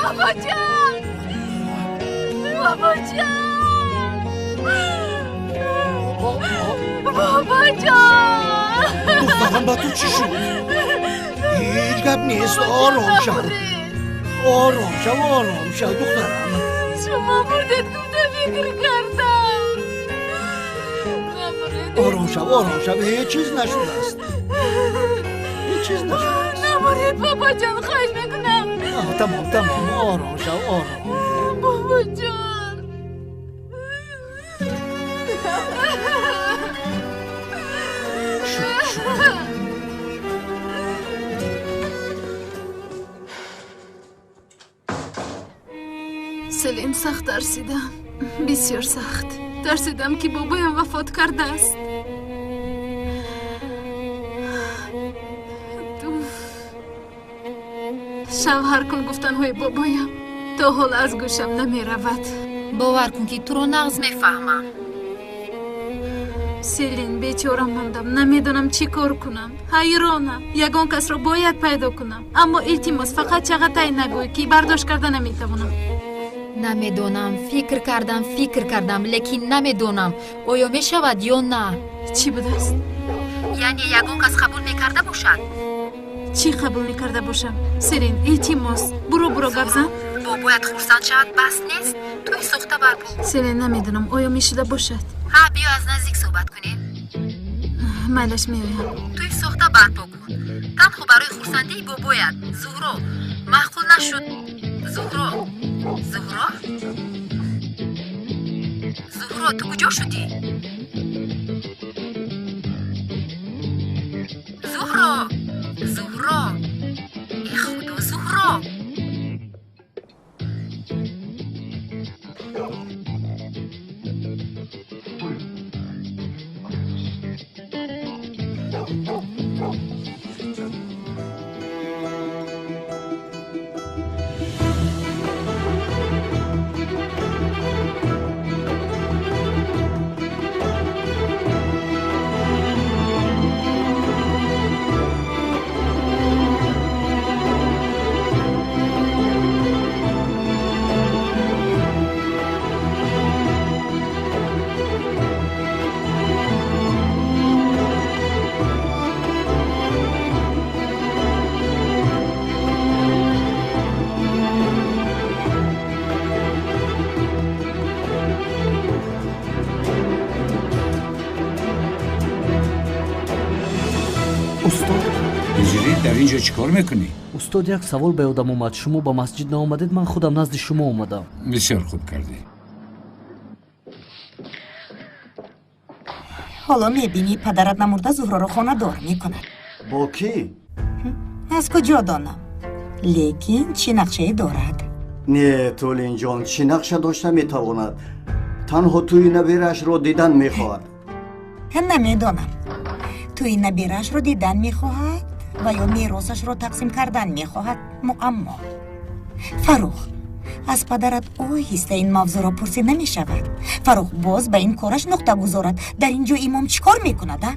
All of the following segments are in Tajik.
Бобоҷон! Бобоҷон! Бобоҷон! Духтарам, ба ту чӣ шуд? Ҳеҷ гап нест, ором шав. Ором шав, ором шав, духтарам. Шумо мурдед гуфта фикр кардам. Ором шав, ором шав, ҳеҷ чиз нашудааст. Ҳеҷ чиз нашудааст. Намуред, бобоҷон, хоҳиш мекунам. Тамом, тамом, ором шав, ором. Бобоҷон. Шуд, шуд. Селин, сахт тарсидам. Бисёр сахт. Тарсидам, ки бобоям вафот кардааст. Шавҳар кун гуфтанҳои бобоям то ҳол аз гӯшам намеравад. Бовар кун, ки туро нағз мефаҳмам. Селин, бечора мондам, намедонам чӣ кор кунам. Ҳайронам, ягон касро бояд пайдо кунам. Аммо илтимос, фақат Чағатай нагӯй, ки бардошт карда наметавонам. Намедонам, фикр кардам, фикр кардам, лекин намедонам, оё мешавад ё на. Чӣ будааст? Яъне ягон кас қабул мекарда бошад? Чӣ қабул мекарда бошам? Селин, илтимос, буро, буро, гап зан. Бобоят хурсанд шавад, бас нест? Тӯи сохта барпо. Селин, намедонам, оё мешуда бошад? Ҳа, биё аз наздик суҳбат кунем. Майлаш, меоям. Тӯи сохта барпо кун, танҳо барои хурсандии бобоят. Зуҳро, маъқул нашуд. Зуҳро, Зуҳро, Зуҳро, ту куҷо шудӣ? Зуҳро, Зуҳро, э худо, Зуҳро! Дар ин ҷо чӣ кор мекунӣ? Устод, як савол ба ёдам омад. Шумо ба масҷид наомадед, ман худам назди шумо омадам. Бисёр хуб кардӣ. Ҳоло мебинӣ, падарат намурда Зуҳроро хонадор мекунад. Бо кӣ? Аз куҷо донам, лекин чӣ нақшае дорад? Не, Толинҷон, чӣ нақша дошта метавонад? Танҳо тӯи набираашро дидан мехоҳад. Намедонам, тӯи набираашро дидан мехоҳад ва ё меросашро тақсим кардан мехоҳад. Муаммо. Фаррух, аз падарат оҳиста ин мавзӯъро пурсид намешавад? Фаррух боз ба ин кораш нуқта гузорад. Дар ин ҷо имом чӣ кор мекунад, а?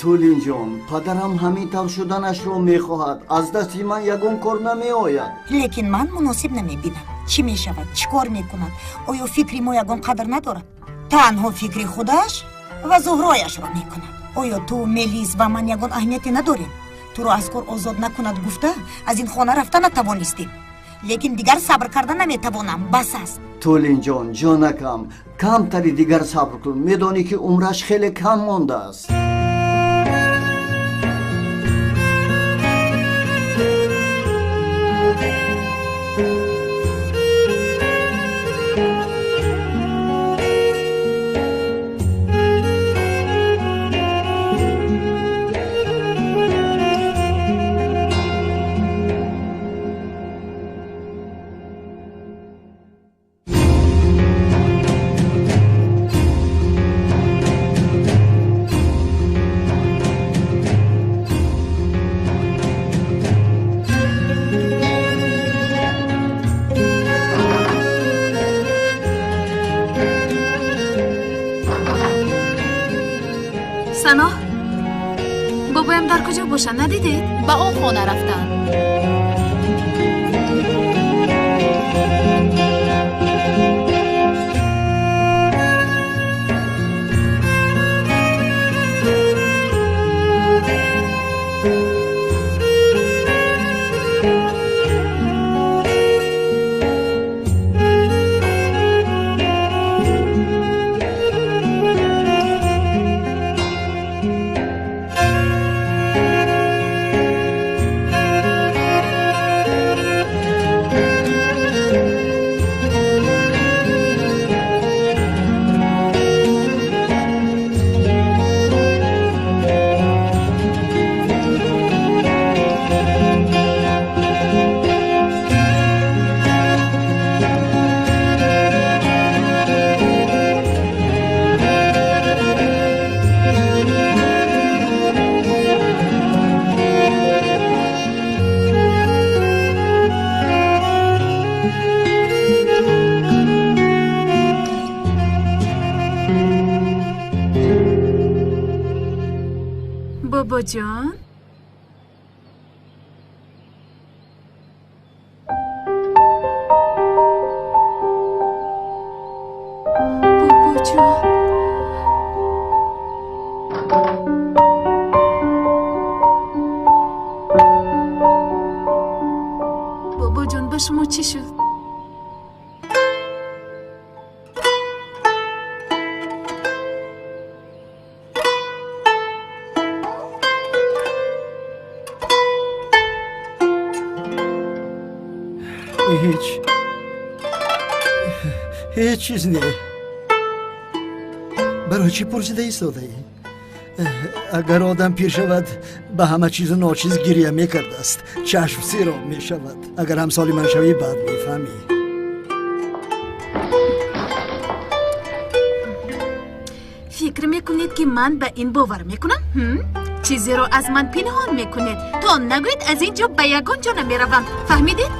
Толинҷон, падарам ҳамин тавр шуданашро мехоҳад. Аз дасти ман ягон кор намеояд. Лекин ман муносиб намебинам. Чӣ мешавад, чӣ кор мекунад? Оё фикри мо ягон қадр надорад? Танҳо фикри худаш ва Зуҳрояшро мекунад. Оё ту, Мелис ва ман ягон аҳамияте надорем? Туро аз кор озод накунад гуфта, аз ин хона рафта натавонистем. Лекин дигар сабр карда наметавонам, бас аст. Толинҷон, ҷонакам, камтари дигар сабр кун. Медонӣ, ки умраш хеле кам мондааст. Сано, бобоям дар куҷо бошад, надидед? Ба он хона рафтанд. Бобоҷон, бобоҷон, бобоҷон, ба шумо чӣ шуд? Ҳеҷ чиз не. Барои чӣ пурсида истодаӣ? Агар одам пир шавад, ба ҳама чизу ночиз гиря мекардааст, чашм сероб мешавад. Агар ҳамсоли ман шавӣ, баъд мефаҳмӣ. Фикр мекунед, ки ман ба ин бовар мекунам? Чизеро аз ман пинҳон мекунед. То нагӯед, аз ин ҷо ба ягон ҷо намеравам. Фаҳмидед?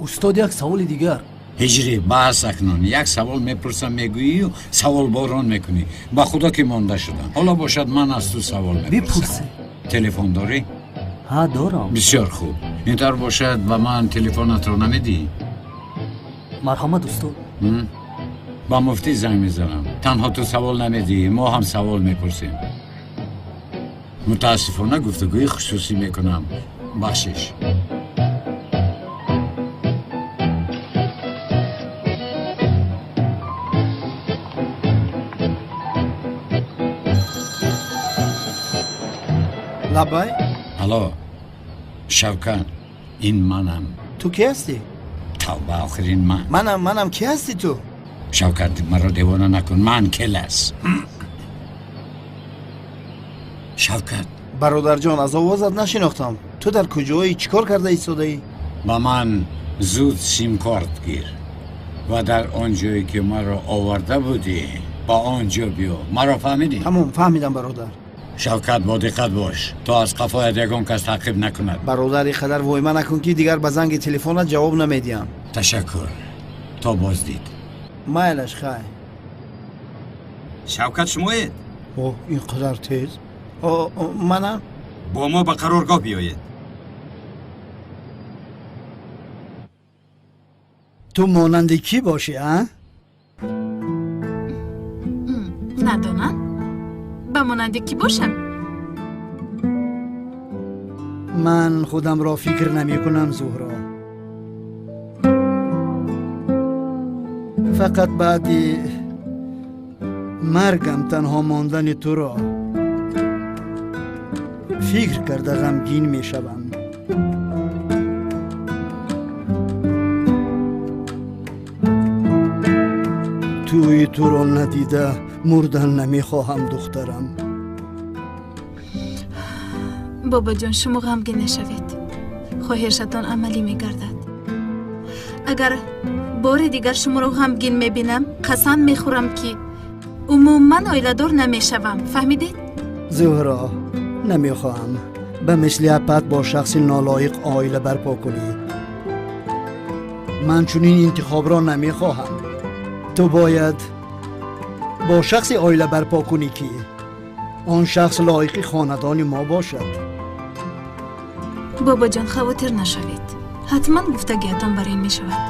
Устод, як саволи дигар. Ҳиҷрӣ, бас акнун. Як савол мепурсам, мегӯию саволборон мекунӣ. Ба худо ки монда шудам. Ҳоло бошад, ман аз ту савол мепурсам. Бипурсӣ. Телефон дорӣ? Ҳа, дорам. Бисёр хуб. Ин тавр бошад, ба ман телефонатро намедиҳӣ? Марҳамат, устод. Ба муфтӣ занг мезанам. Танҳо ту савол намедиҳӣ, мо ҳам савол мепурсем. Мутаассифона, гуфтугӯи хусусӣ мекунам. Бахшиш. Лабай? Алло, Шавкат, ин манам. Ту ки ҳастӣ? Тавба, охир ин ман. Манам, манам, ки ҳастӣ ту? Шавкат, маро девона накун, ман Келас. Шавкат. Бародарҷон, аз овозат нашинохтам. Ту дар куҷоӣ, чӣ кор карда истодаӣ? Ба ман зуд симкорт гир ва дар он ҷое ки маро оварда будӣ, ба он ҷо биё. Маро фаҳмидӣ? Тамом, фаҳмидам, бародар. Шавкат, бо диққат бош, то аз қафоят ягон кас таъқиб накунад. Бародар, ин қадар войма накун, ки дигар ба занги телефонат ҷавоб намедиҳам. Ташаккур, то боздид. Майлаш, хай. Шавкат, шумоед? О, ин қадар тез? О, манам. Бо мо ба қароргоҳ биёед. Ту монанди кӣ бошӣ, а? Надонам. Ба монанди кӣ бошам? Ман худамро фикр намекунам, Зуҳро. Фақат баъди маргам танҳо мондани туро фикр карда ғамгин мешавам. Тӯи туро надида мурдан намехоҳам, духтарам. Бобоҷон, шумо ғамгин нашавед. Хоҳишатон амалӣ мегардад. Агар бори дигар шуморо ғамгин мебинам, қасам мехӯрам, ки умуман оиладор намешавам. Фаҳмидед? Зуҳро, намехоҳам ба мисли апат бо шахси нолоиқ оила барпо кунӣ. Ман чунин интихобро намехоҳам. Ту бояд бо шахси оила барпо кунӣ, ки он шахс лоиқи хонадони мо бошад. Бобоҷон, хавотир нашавед. Ҳатман гуфтагиятон бар ин мешавад.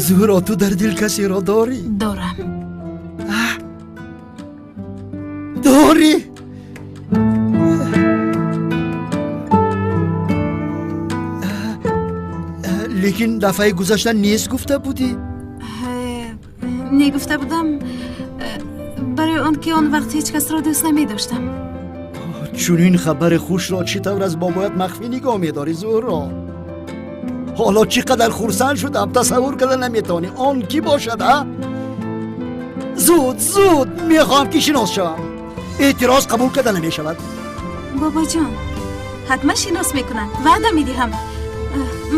Зуҳро, ту дар дил касеро дорӣ? Дорам. Дорӣ? Лекин дафъаи гузашта нест гуфта будӣ. Не гуфта будам, барои он ки он вақт ҳеҷ касро дӯст намедоштам. Чунин хабари хушро чӣ тавр аз бобоят махфӣ нигоҳ медорӣ, Зуҳро? Ҳоло чӣ қадар хурсанд шудам, тасаввур карда наметавонӣ. Он кӣ бошад, а? Зуд, зуд мехоҳам ки шинос шавам. Эътироз қабул карда намешавад. Бобоҷон, ҳатман шинос мекунам, ваъда медиҳам.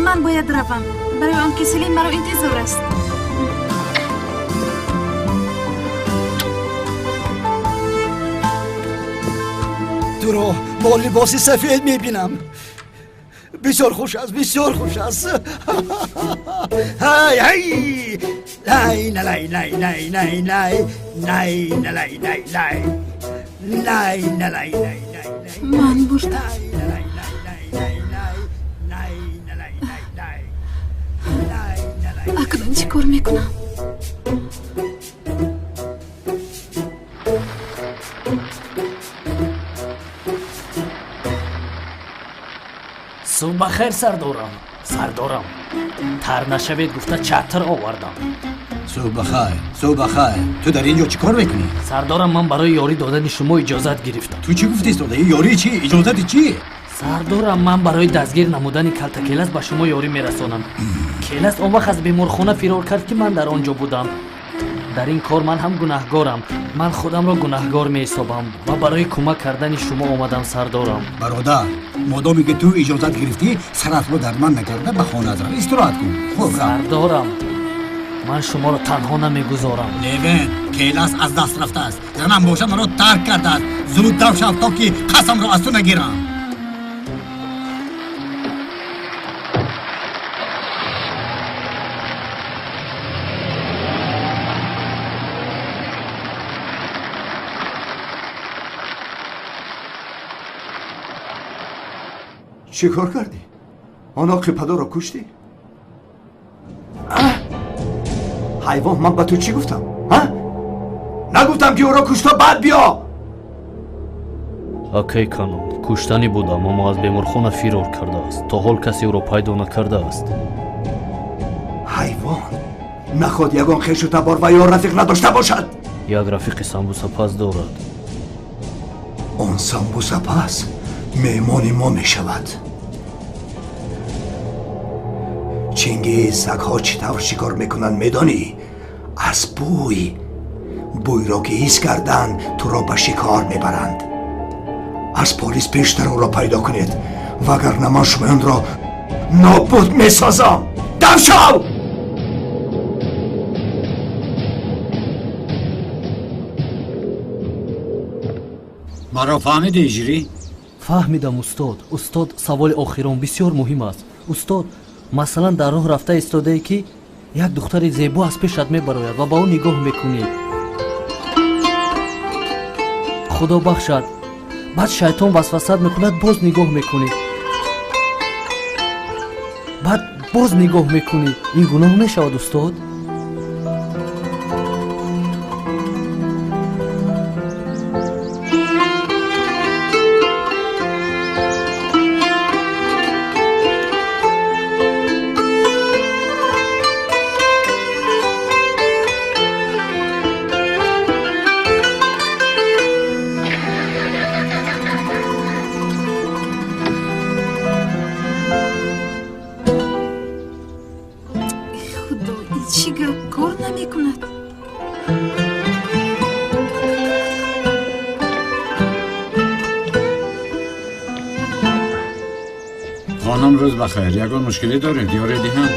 Ман бояд равам, барои он ки Селим маро интизор аст. Туро бо либоси сафед мебинам. Бисёр хуш аст, бисёр хуш аст. Ҳай ҳай, лай налай лай лай лай лай лай налай лай лай лай налай лай лай. Ман бурдам. Акнун чӣ кор мекунам? Субҳ бахайр, сардорам. Сардорам, тар нашавед гуфта чатр овардам. Субҳ бахайр, субҳ бахайр. Ту дар ин ҷо чӣ кор мекунӣ? Сардорам, ман барои ёрӣ додани шумо иҷозат гирифтам. Ту чӣ гуфтӣ, истода? Ёрии чӣ? Иҷозати чӣ? Сардорам, ман барои дастгир намудани калтакелас ба шумо ёрӣ мерасонам. Келас он вақт аз беморхона фирор кард, ки ман дар он ҷо будам. Дар ин кор ман ҳам гунаҳгорам. Ман худамро гунаҳгор меҳисобам ва барои кӯмак кардани шумо омадам, сардорам. Бародар, модоме ки ту иҷозат гирифтӣ, саратро дарман накарда ба хонаат рав, истироҳат кун. Хуб, рав. Сардорам, ман шуморо танҳо намегузорам. Левен, келас аз даст рафтааст. Занам боша маро тарк кардааст. Зуд дав шав, то ки қасамро аз ту нагирам. Чӣ кор кардӣ? Он оқи падарро куштӣ? Ҳайвон, ман ба ту чӣ гуфтам? Нагуфтам, ки ӯро кушта баъд биё? Акай Канон, куштанӣ будам, аммо аз беморхона фирор кардааст. То ҳол касе ӯро пайдо накардааст. Ҳайвон, наход ягон хешу табор ва ё рафиқ надошта бошад. Як рафиқи самбусапаз дорад. Он самбусапаз меҳмони мо мешавад. Чингиз, сагҳо чӣ тавр шикор мекунанд, медонӣ? Аз бӯй. Бӯйро ки ҳис карданд, туро ба шикор мебаранд. Аз полис пештар ӯро пайдо кунед, вагарна ман шумоёнро нобуд месозам. Дам шав! Маро фаҳмидӣ, Иҷрӣ? Фаҳмидам, устод. Устод, саволи охирон бисёр муҳим аст. Устод, масалан, дар роҳ рафта истодае, ки як духтари зебо аз пешат мебарояд ва ба ӯ нигоҳ мекунӣ. Худо бахшад, баъд шайтон васвасат мекунад, боз нигоҳ мекунӣ, баъд боз нигоҳ мекунӣ. Ин гуноҳ мешавад, устод? خانم روز بخیر، یگان مشکلی دارید؟ یاری دهم؟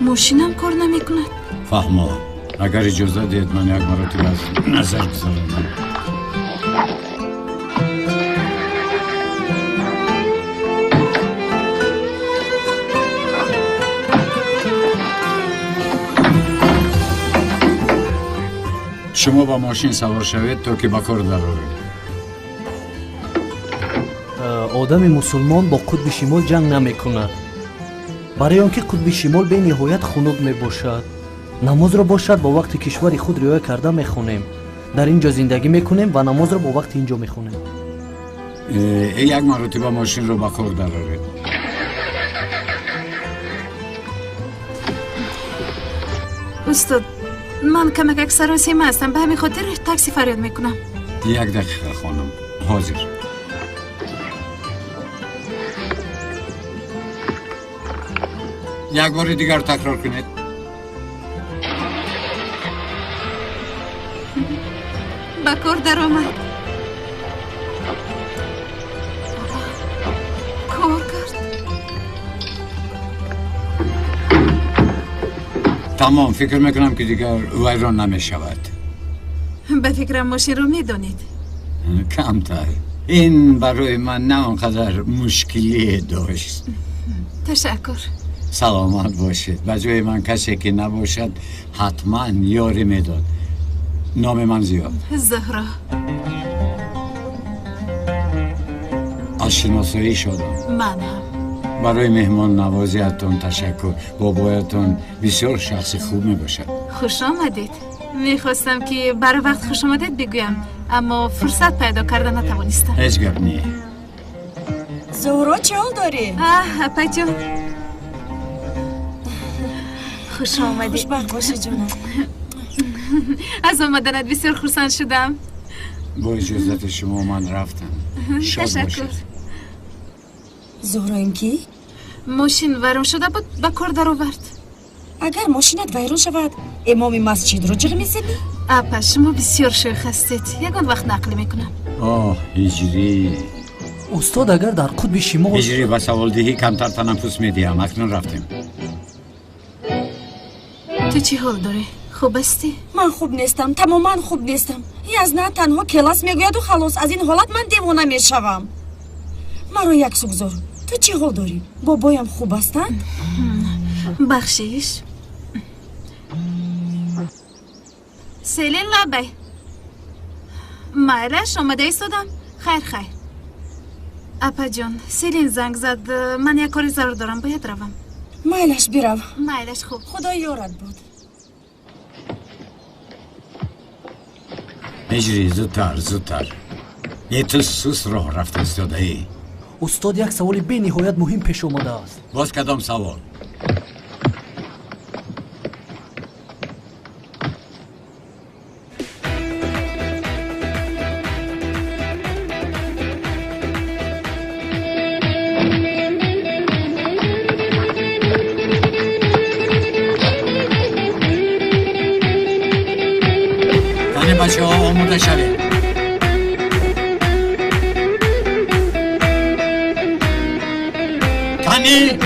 ماشینم کار نمیکند. فهما، اگر اجازه دهید من یک مرتبه از نظر گذارم. شما با ماشین سوار شوید تا که به کار درآورید. Одами мусулмон бо қутби шимол ҷанг намекунад, барои он ки қутби шимол бениҳоят хунук мебошад. Намозро бошад бо вақти кишвари худ риоя карда мехонем. Дар ин ҷо зиндагӣ мекунем ва намозро бо вақти ин ҷо мехонем. Як маротиба мошинро ба кор дароред. Устод, ман камакак саросема ҳастам, ба ҳамин хотир такси фарёд мекунам. Як дақиқа, хонум, ҳозир. Як бори дигар такрор кунед. Ба кор даромад. Кор кард. Тамом, фикр мекунам, ки дигар вайрон намешавад. Ба фикрам, мошинро медонед. Камтар. Ин барои ман на он қадар мушкилӣ дошт. Ташаккур. Саломат бошед. Ба ҷои ман касе ки набошад, ҳатман ёрӣ медод. Номи ман Зиёд. Зуҳро. Аз шиносоӣ шодам. Ман ҳам. Барои меҳмоннавозиятон ташаккур. Бобоятон бисёр шахси хуб мебошад. Хуш омадед. Мехостам ки барвақт хуш омадед бигӯям, аммо фурсат пайдо карда натавонистам. Ҳеҷ гап не. Зуҳро, чӣ ҳол дорӣ? Аҳ, апаҷон. Хуш омадед. Хушбахт бошӣ, ҷонам. Аз омаданат бисёр хурсанд шудам. Бо иҷозати шумо ман рафтам. Шод Ташаккур. бошед. Зуҳро, ин кӣ? Мошин вайрон шуда буд, ба кор даровард. Агар мошинат вайрон шавад, имоми масҷидро ҷиғ мезанӣ? Апа, шумо бисёр шӯх ҳастед. Ягон вақт нақл мекунам. Оҳ, ҳиҷрӣ. Устод, агар дар қутби шимол Ҳиҷрӣ, ба саволдиҳӣ камтар танаффус медиҳам. Акнун рафтем. Ту чӣ ҳол дорӣ? Хуб ҳастӣ? Ман хуб нестам, тамоман хуб нестам. Язна танҳо келас мегӯяду халос. Аз ин ҳолат ман девона мешавам. Маро яксу гузор. Ту чӣ ҳол дорӣ? Бобоям хуб ҳастанд? Бахшиш. Селин, лабай. Майлаш, омада истодам. Хайр, хайр. Апаҷон, Селин занг зад. Ман як кори зарур дорам, бояд равам. Майлаш, бирав. Майлаш, хуб. Худо ёрат буд. Ҳиҷрӣ, зудтар, зудтар. Е, ту сус роҳ рафта истодаӣ. Устод, як саволи бениҳоят муҳим пеш омадааст. Боз кадом савол? Кане, бачаҳо, омода шавед. Кани!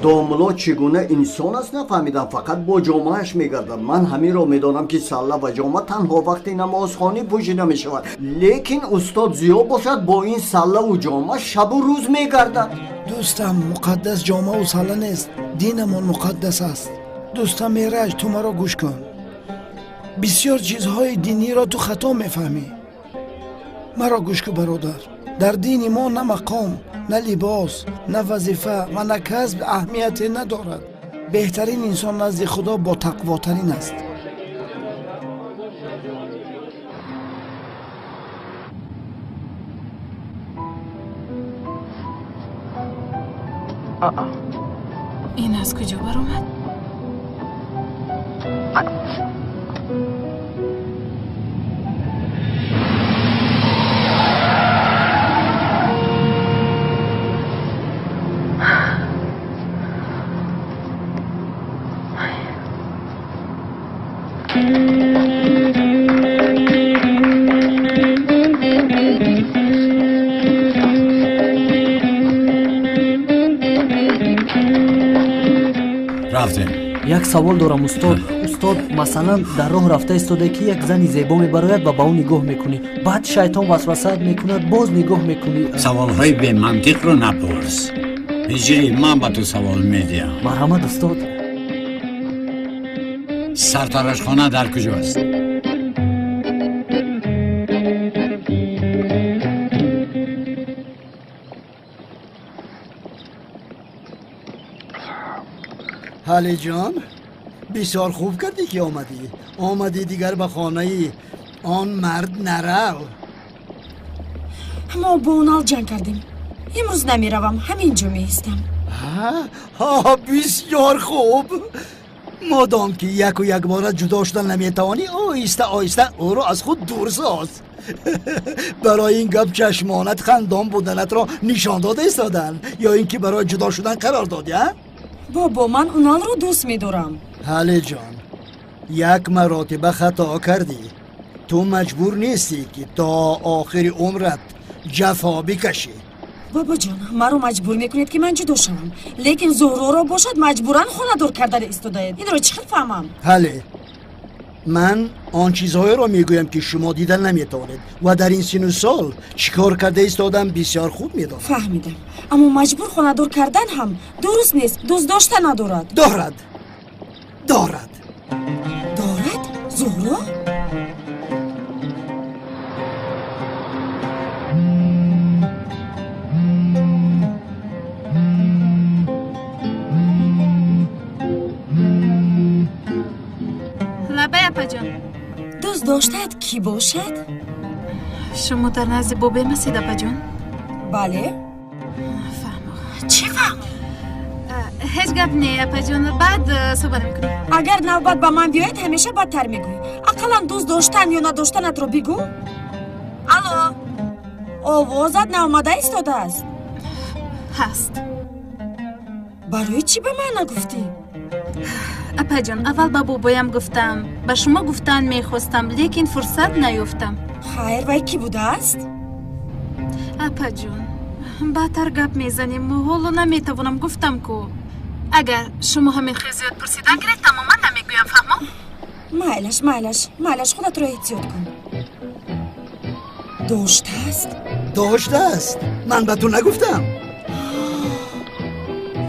Домулло чӣ гуна инсон аст, нафаҳмидам. Фақат бо ҷомааш мегардад. Ман ҳаминро медонам, ки салла ва ҷома танҳо вақти намозхонӣ пӯшида мешавад, лекин устод Зиё бошад, бо ин саллаву ҷома шабу рӯз мегардад. Дӯстам, муқаддас ҷомаву салла нест, динамон муқаддас аст. Дӯстам Мераҷ, ту маро гӯш кун. Бисёр чизҳои диниро ту хато мефаҳмӣ. Маро гӯш кун, бародар. Дар дини мо на мақом, на либос, на вазифа ва на касб аҳамияте надорад. Беҳтарин инсон назди Худо ботақвотарин аст. Ин аз куҷо баромад? Рафтем. Як савол дорам, устод. Устод, масалан, дар роҳ рафта истода, ки як зани зебо мебарояд ва ба ӯ нигоҳ мекунӣ, баъд шайтон васвасаат мекунад, боз нигоҳ мекунӣ. Саволҳои бемантиқро напурс. Ҳиҷрӣ, ман ба ту савол медиҳам. Марҳамат, устод. Сартарошхона дар куҷост? Ҳалиҷон, бисёр хуб кардӣ, ки омадӣ. Омадӣ, дигар ба хонаи он мард нарав. Мо бо Унал ҷанг кардем. Имрӯз намеравам, ҳамин ҷо меистам. Ҳа, бисёр хуб. Модом ки яку якбора ҷудо шуда наметавонӣ, оҳиста оҳиста ӯро аз худ дур соз. Барои ин гап чашмонат хандон буданатро нишон дода истоданд, ё ин ки барои ҷудо шудан қарор додӣ, а? Бобо, ман Уналро дӯст медорам. Ҳалиҷон, як маротиба хато кардӣ. Ту маҷбур нестӣ, ки то охири умрат ҷафо бикашӣ. Бобоҷон, маро маҷбур мекунед, ки ман ҷудо шавам, лекин Зуҳроро бошад маҷбуран хонадор кардан истодаед. Инро чӣ хел фаҳмам? Ҳале, ман он чизҳоеро мегӯям, ки шумо дида наметавонед ва дар ин сину сол чӣ кор карда истодам бисёр хуб медонам. Фаҳмидам, аммо маҷбур хонадор кардан ҳам дуруст нест. Дӯст дошта надорад. Дорад, дорад. Дорад? Зуҳро? Лабай, апаҷон. Дӯст доштаат кӣ бошад? Шумо дар назди бобоям ҳастед, апаҷон? Бале. Фаҳмо. Чӣ фаҳмо? Ҳеҷ гап не, апаҷон, баъд суҳбат мекунем. Агар навбат ба ман биёяд, ҳамеша бадтар мегӯӣ. Ақаллан дӯст доштан ё надоштанатро бигӯ. Алло, овозат наомада истодааст. Ҳаст. Барои чӣ ба ман нагуфтӣ? Апаҷон, аввал ба бобоям гуфтам, ба шумо гуфтан мехостам, лекин фурсат наёфтам. Хайр, вай кӣ будааст? Апаҷон, баъдтар гап мезанем, ҳоло наметавонам, гуфтам ку. Агар шумо ҳамин хел зиёд пурсидан гиред, тамоман намегӯям, фаҳмо? Майлаш, майлаш, майлаш, худатро эҳтиёт кун. Доштааст? Доштааст. Ман ба ту нагуфтам.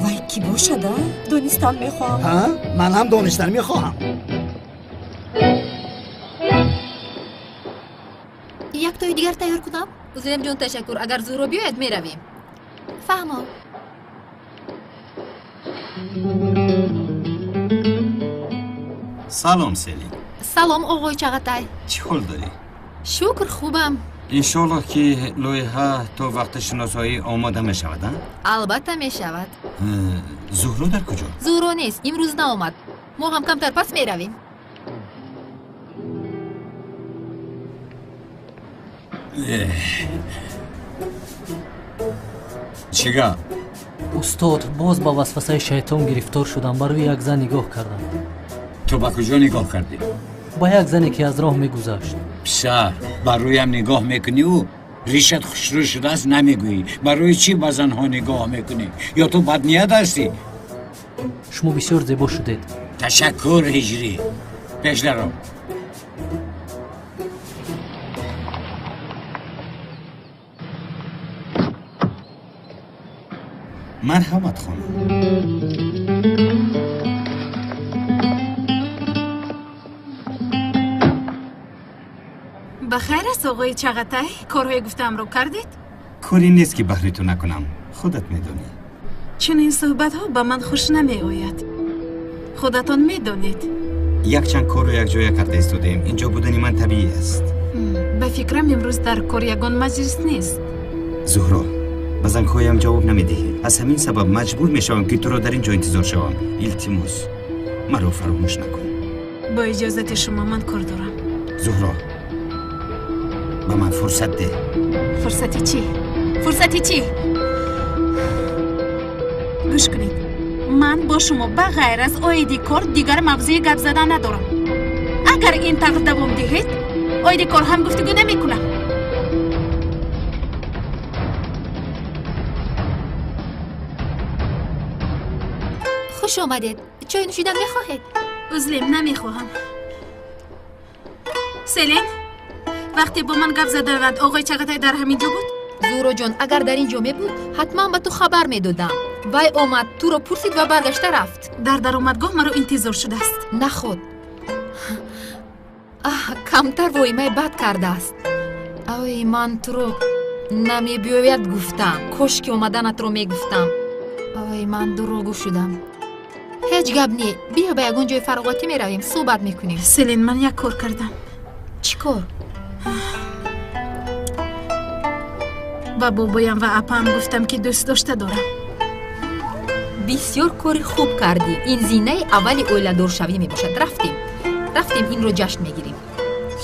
Вай кӣ бошад, а? Донистан мехоҳам. Ҳа, ман ҳам донистан мехоҳам. Як тои дигар тайёр кунам? Узлемҷон, ташаккур. Агар Зуҳро биёяд, меравем. Фаҳмо. Салом, Селин. Салом, оғои Чағатай. Чӣ ҳол дорӣ? Шукр, хубам. Иншоаллоҳ, ки лоиҳа то вақти шиносоӣ омода мешавад, а? Албатта мешавад. Зуҳро дар куҷо? Зуҳро нест, имрӯз наомад. Мо ҳам камтар пас меравем. Чӣ гап? Устод, боз ба васвасаи шайтон гирифтор шудам, ба рӯи як зан нигоҳ кардам. Ту ба куҷо нигоҳ кардӣ? Ба як зане, ки аз роҳ мегузашт. Писар, ба рӯям нигоҳ мекуниву ришат хушрӯ шудааст намегӯӣ. Барои чӣ ба занҳо нигоҳ мекунӣ? Ё ту бадният ҳастӣ? Шумо бисёр зебо шудед. Ташаккур, ҳиҷрӣ. Пеш даро. Марҳамат, хонум. Ба хайр аст, оғои Чағатай? Корҳои гуфтаамро кардед? Коре нест, ки баҳри ту накунам, худат медонӣ. Чунин суҳбатҳо ба ман хуш намеояд. Худатон медонед. Якчанд корро якҷоя карда истодаем. Инҷо будани ман табиӣ аст. Ба фикрам, имрӯз дар кор ягон маҷлис нест. Зуҳро, ба зангҳоям ҷавоб намедиҳӣ. Аз ҳамин сабаб маҷбур мешавам, ки туро дар ин ҷо интизор шавам. Илтимос, маро фаромӯш накун. Бо иҷозати шумо, ман кор дорам. Зуҳро, ба ман фурсат деҳ. Фурсати чӣ? Фурсати чӣ? Гӯш кунед, ман бо шумо ба ғайр аз оиди кор дигар мавзӯи гап задан надорам. Агар ин тавр давом диҳед, оиди кор ҳам гуфтугӯ намекунам. Хуш омадед. Чой нӯшидан мехоҳед? Узлем, намехоҳам. Селин, вақте бо ман гап заданад, оғои Чағатай дар ҳамин ҷо буд? Зуҳроҷон, агар дар ин ҷо мебуд, ҳатман ба ту хабар медодам. Вай омад, туро пурсид ва баргашта рафт. Дар даромадгоҳ маро интизор шудааст. Наход. Аҳ, камтар воимаи бад кардааст. Ой, ман туро намебиёяд гуфтам. Кош ки омаданатро мегуфтам. Ой, ман дурӯғгӯ шудам. Ҳеҷ гап не, биё ба ягон ҷои фароғатӣ меравем, суҳбат мекунем. Селин, ман як кор кардам. Чӣ кор? Ба бобоям ва апаам гуфтам, ки дӯст дошта дорам. Бисёр кори хуб кардӣ. Ин зинаи аввали оиладоршавӣ мебошад. Рафтем, рафтем, инро ҷашн мегирем.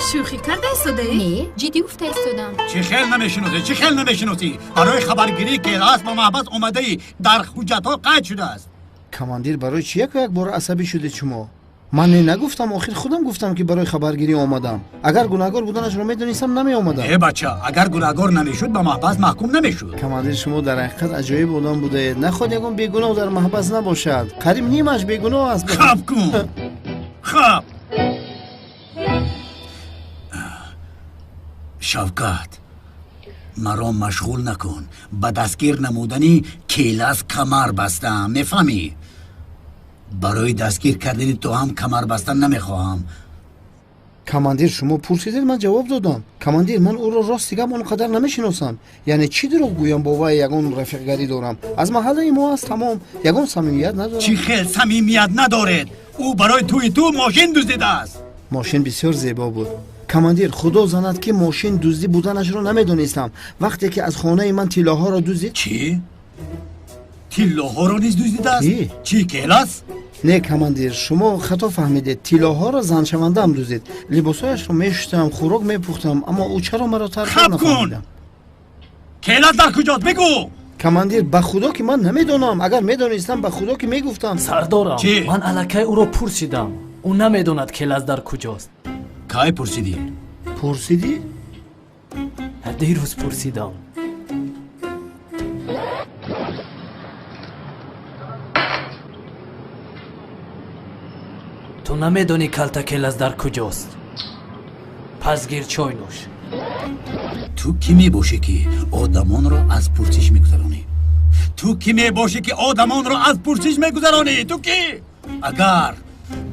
Шӯхӣ карда истодаӣ? Не, ҷиддӣ гуфта истодам. Чӣ хел намешиносӣ? Чӣ хел намешиносӣ? Барои хабаргирӣ Келас ба маҳбас омадаӣ, дар ҳуҷҷатҳо қайд шудааст. Командир, барои чӣ яку як бор асабӣ шудед шумо? Ман не нагуфтам, охир худам гуфтам ки барои хабаргирӣ омадам. Агар гунаҳгор буданашро медонистам, намеомадам. Э бача, агар гунаҳгор намешуд, ба маҳбас маҳкум намешуд. Командир, шумо дар ҳақиқат аҷоиб одам будаед. Нахоҳад ягон бегуноҳ дар маҳбас набошад. Қариб нимаш бегуноҳ аст. Хаб кун, хаб. Шавкат, маро машғул накун. Ба дастгир намудани Келас камар бастаам, мефаҳмӣ? Барои дастгир кардани ту ҳам камар бастан намехоҳам. Командир, шумо пурсидед, ман ҷавоб додам. Командир, ман ӯро рости гап он қадар намешиносам. Яъне чӣ дурӯғ гӯям, бо вай ягон рафиқгарӣ дорам? Аз маҳаллаи мо аст, тамом. Ягон самимият надорам. Чӣ хел самимият надоред? Ӯ барои тӯи ту мошин дуздидааст. Мошин бисёр зебо буд. Командир, худо занад ки мошин дуздӣ буданашро намедонистам. Вақте ки аз хонаи ман тиллоҳоро дуздид. Чӣ? Тиллоҳоро низ дуздидааст? Чӣ, Келас? Не, командир, шумо хато фаҳмидед. Тиллоҳоро заншавандаам дуздид. Либосҳояшро мешустам, хӯрок мепухтам, аммо ӯ чаро маро тарк Хаб кун! Келас дар куҷост? Бигӯ! Командир, ба худо ки ман намедонам. Агар медонистам, ба худо ки мегуфтам. Сардорам, ман аллакай ӯро пурсидам. Ӯ намедонад Келас дар куҷост. Кай пурсидӣ? Пурсидӣ? Дирӯз пурсидам. Ту намедонӣ калта Келас дар куҷост. Пас гир чой нӯш. Ту кӣ мебошӣ ки одамонро аз пурсиш мегузаронӣ? Ту кӣ мебошӣ ки одамонро аз пурсиш мегузаронӣ? Ту кӣ? Агар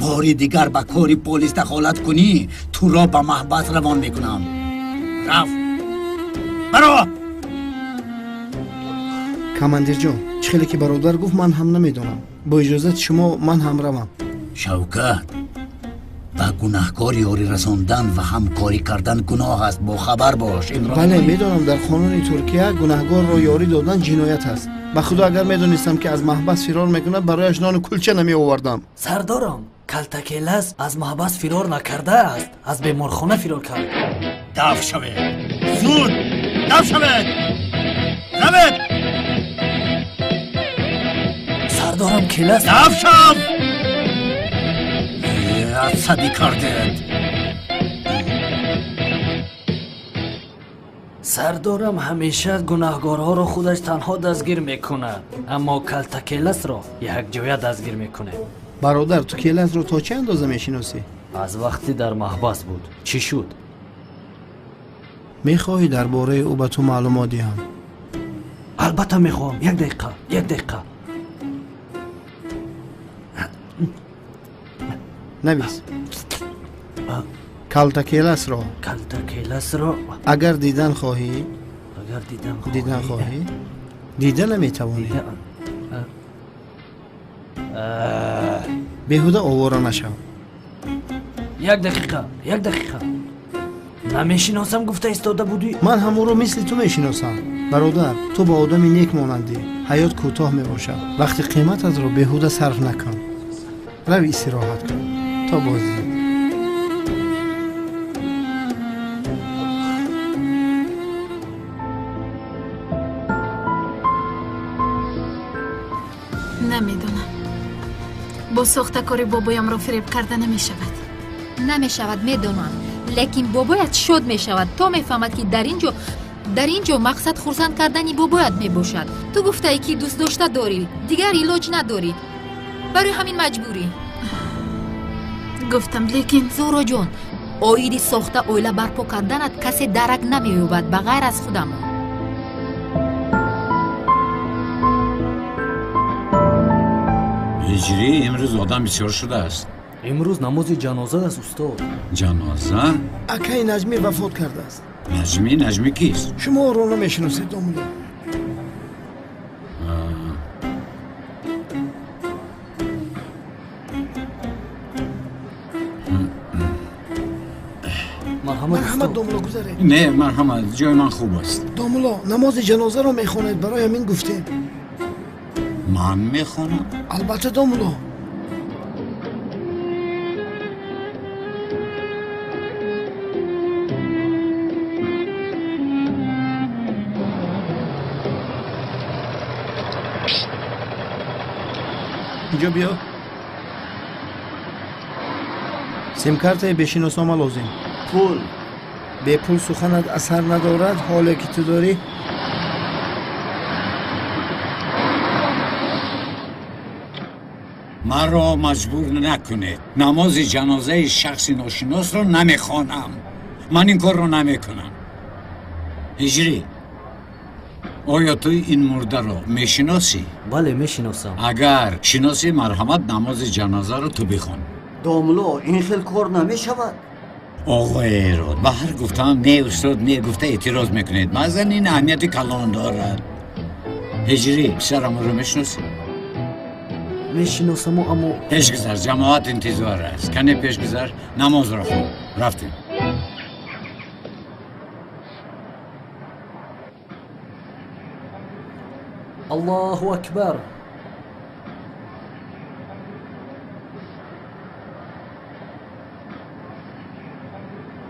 бори дигар ба кори полис дахолат кунӣ, туро ба маҳбас равон мекунам. Рафт, баро. Командирҷон, чӣ хеле ки бародар гуфт, ман ҳам намедонам. Бо иҷозати шумо ман ҳам равам. Шавкат, ба гунаҳкор ёрӣ расондан ва ҳамкорӣ кардан гуноҳ аст. Бохабар бош. Бале, медонам, дар қонуни Туркия гунаҳгорро ёрӣ додан ҷиноят аст. Ба худо, агар медонистам ки аз маҳбас фирор мекунад, барояш нону кулча намеовардам. Сардорам, калта Келас аз маҳбас фирор накардааст, аз беморхона фирор кард. Даф шавед, зуд даф шавед, равед. Сардорам, Келас. Даф шав! Асабӣ кардед. Сардорам ҳамеша гунаҳгорҳоро худаш танҳо дастгир мекунад, аммо калта Келасро якҷоя дастгир мекунад. Бародар, ту Келасро то чӣ андоза мешиносӣ? Аз вақте дар маҳбас буд. Чӣ шуд? Мехоҳӣ дар бораи ӯ ба ту маълумот диҳам? Албатта мехоҳам. Як дақиқа, як дақиқа. Навис. Калта Келасро. Калта Келасро. Агар дидан хоҳӣ, агар дидан хоҳӣ, дида наметавонӣ. Беҳуда овора нашав. Як дақиқа, як дақиқа. Намешиносам гуфта истода будӣ? Ман ҳам ӯро мисли ту мешиносам. Бародар, ту ба одами нек монандӣ. Ҳаёт кӯтоҳ мебошад. Вақти қимататро беҳуда сарф накун. Рав истироҳат кун. То боздид. Намедонам. Бо сохтакори бобоямро фиреб карда намешавад. Намешавад, медонам. Лекин бобоят шод мешавад, то мефаҳмад ки дар ин ҷо мақсад хурсанд кардани бобоят мебошад. Ту гуфтаӣ ки дӯстдошта дорӣ, дигар илоҷ надорӣ. Барои ҳамин маҷбурӣ. Гуфтам, лекин Зуҳроҷон, оиди сохта оила барпо карданат касе дарак намеёбад ба ғайр аз худамон. Ҳиҷрӣ, имрӯз одам бисёр шудааст. Имрӯз намози ҷаноза аст, устод. Ҷаноза? Акаи Наҷмӣ вафот кардааст. Наҷмӣ? Наҷмӣ кист? Шумо ӯро намешиносед, домулло. Марҳамат, домулло, гузаред. Не, марҳамат, ҷои ман хуб аст. Домулло, намози ҷанозаро мехонед, барои ҳамин гуфтем. Ман мехонам? Албатта, домулло. Инҷо биё. Симкартаи бешиноснома лозим. Пул. Бепул суханат асар надорад, ҳоле ки ту дорӣ. Маро маҷбур накунед. Намози ҷанозаи шахси ношиносро намехонам. Ман ин корро намекунам. Ҳиҷрӣ, оё ту ин мурдаро мешиносӣ? Бале, мешиносам. Агар шиносӣ, марҳамат, намози ҷанозаро ту бихон. Домло, ин хел кор намешавад. Оғои Эрод, ба ҳар гуфтаам не, устод, не гуфта эътироз мекунед. Баъзан ин аҳамияти калон дорад. Ҳиҷрӣ, писарамро мешиносӣ? Мешиносаму, аммо пешгузар, ҷамоат интизор аст. Кане пешгузар, намозро хон. Рафтем. Аллоҳу акбар.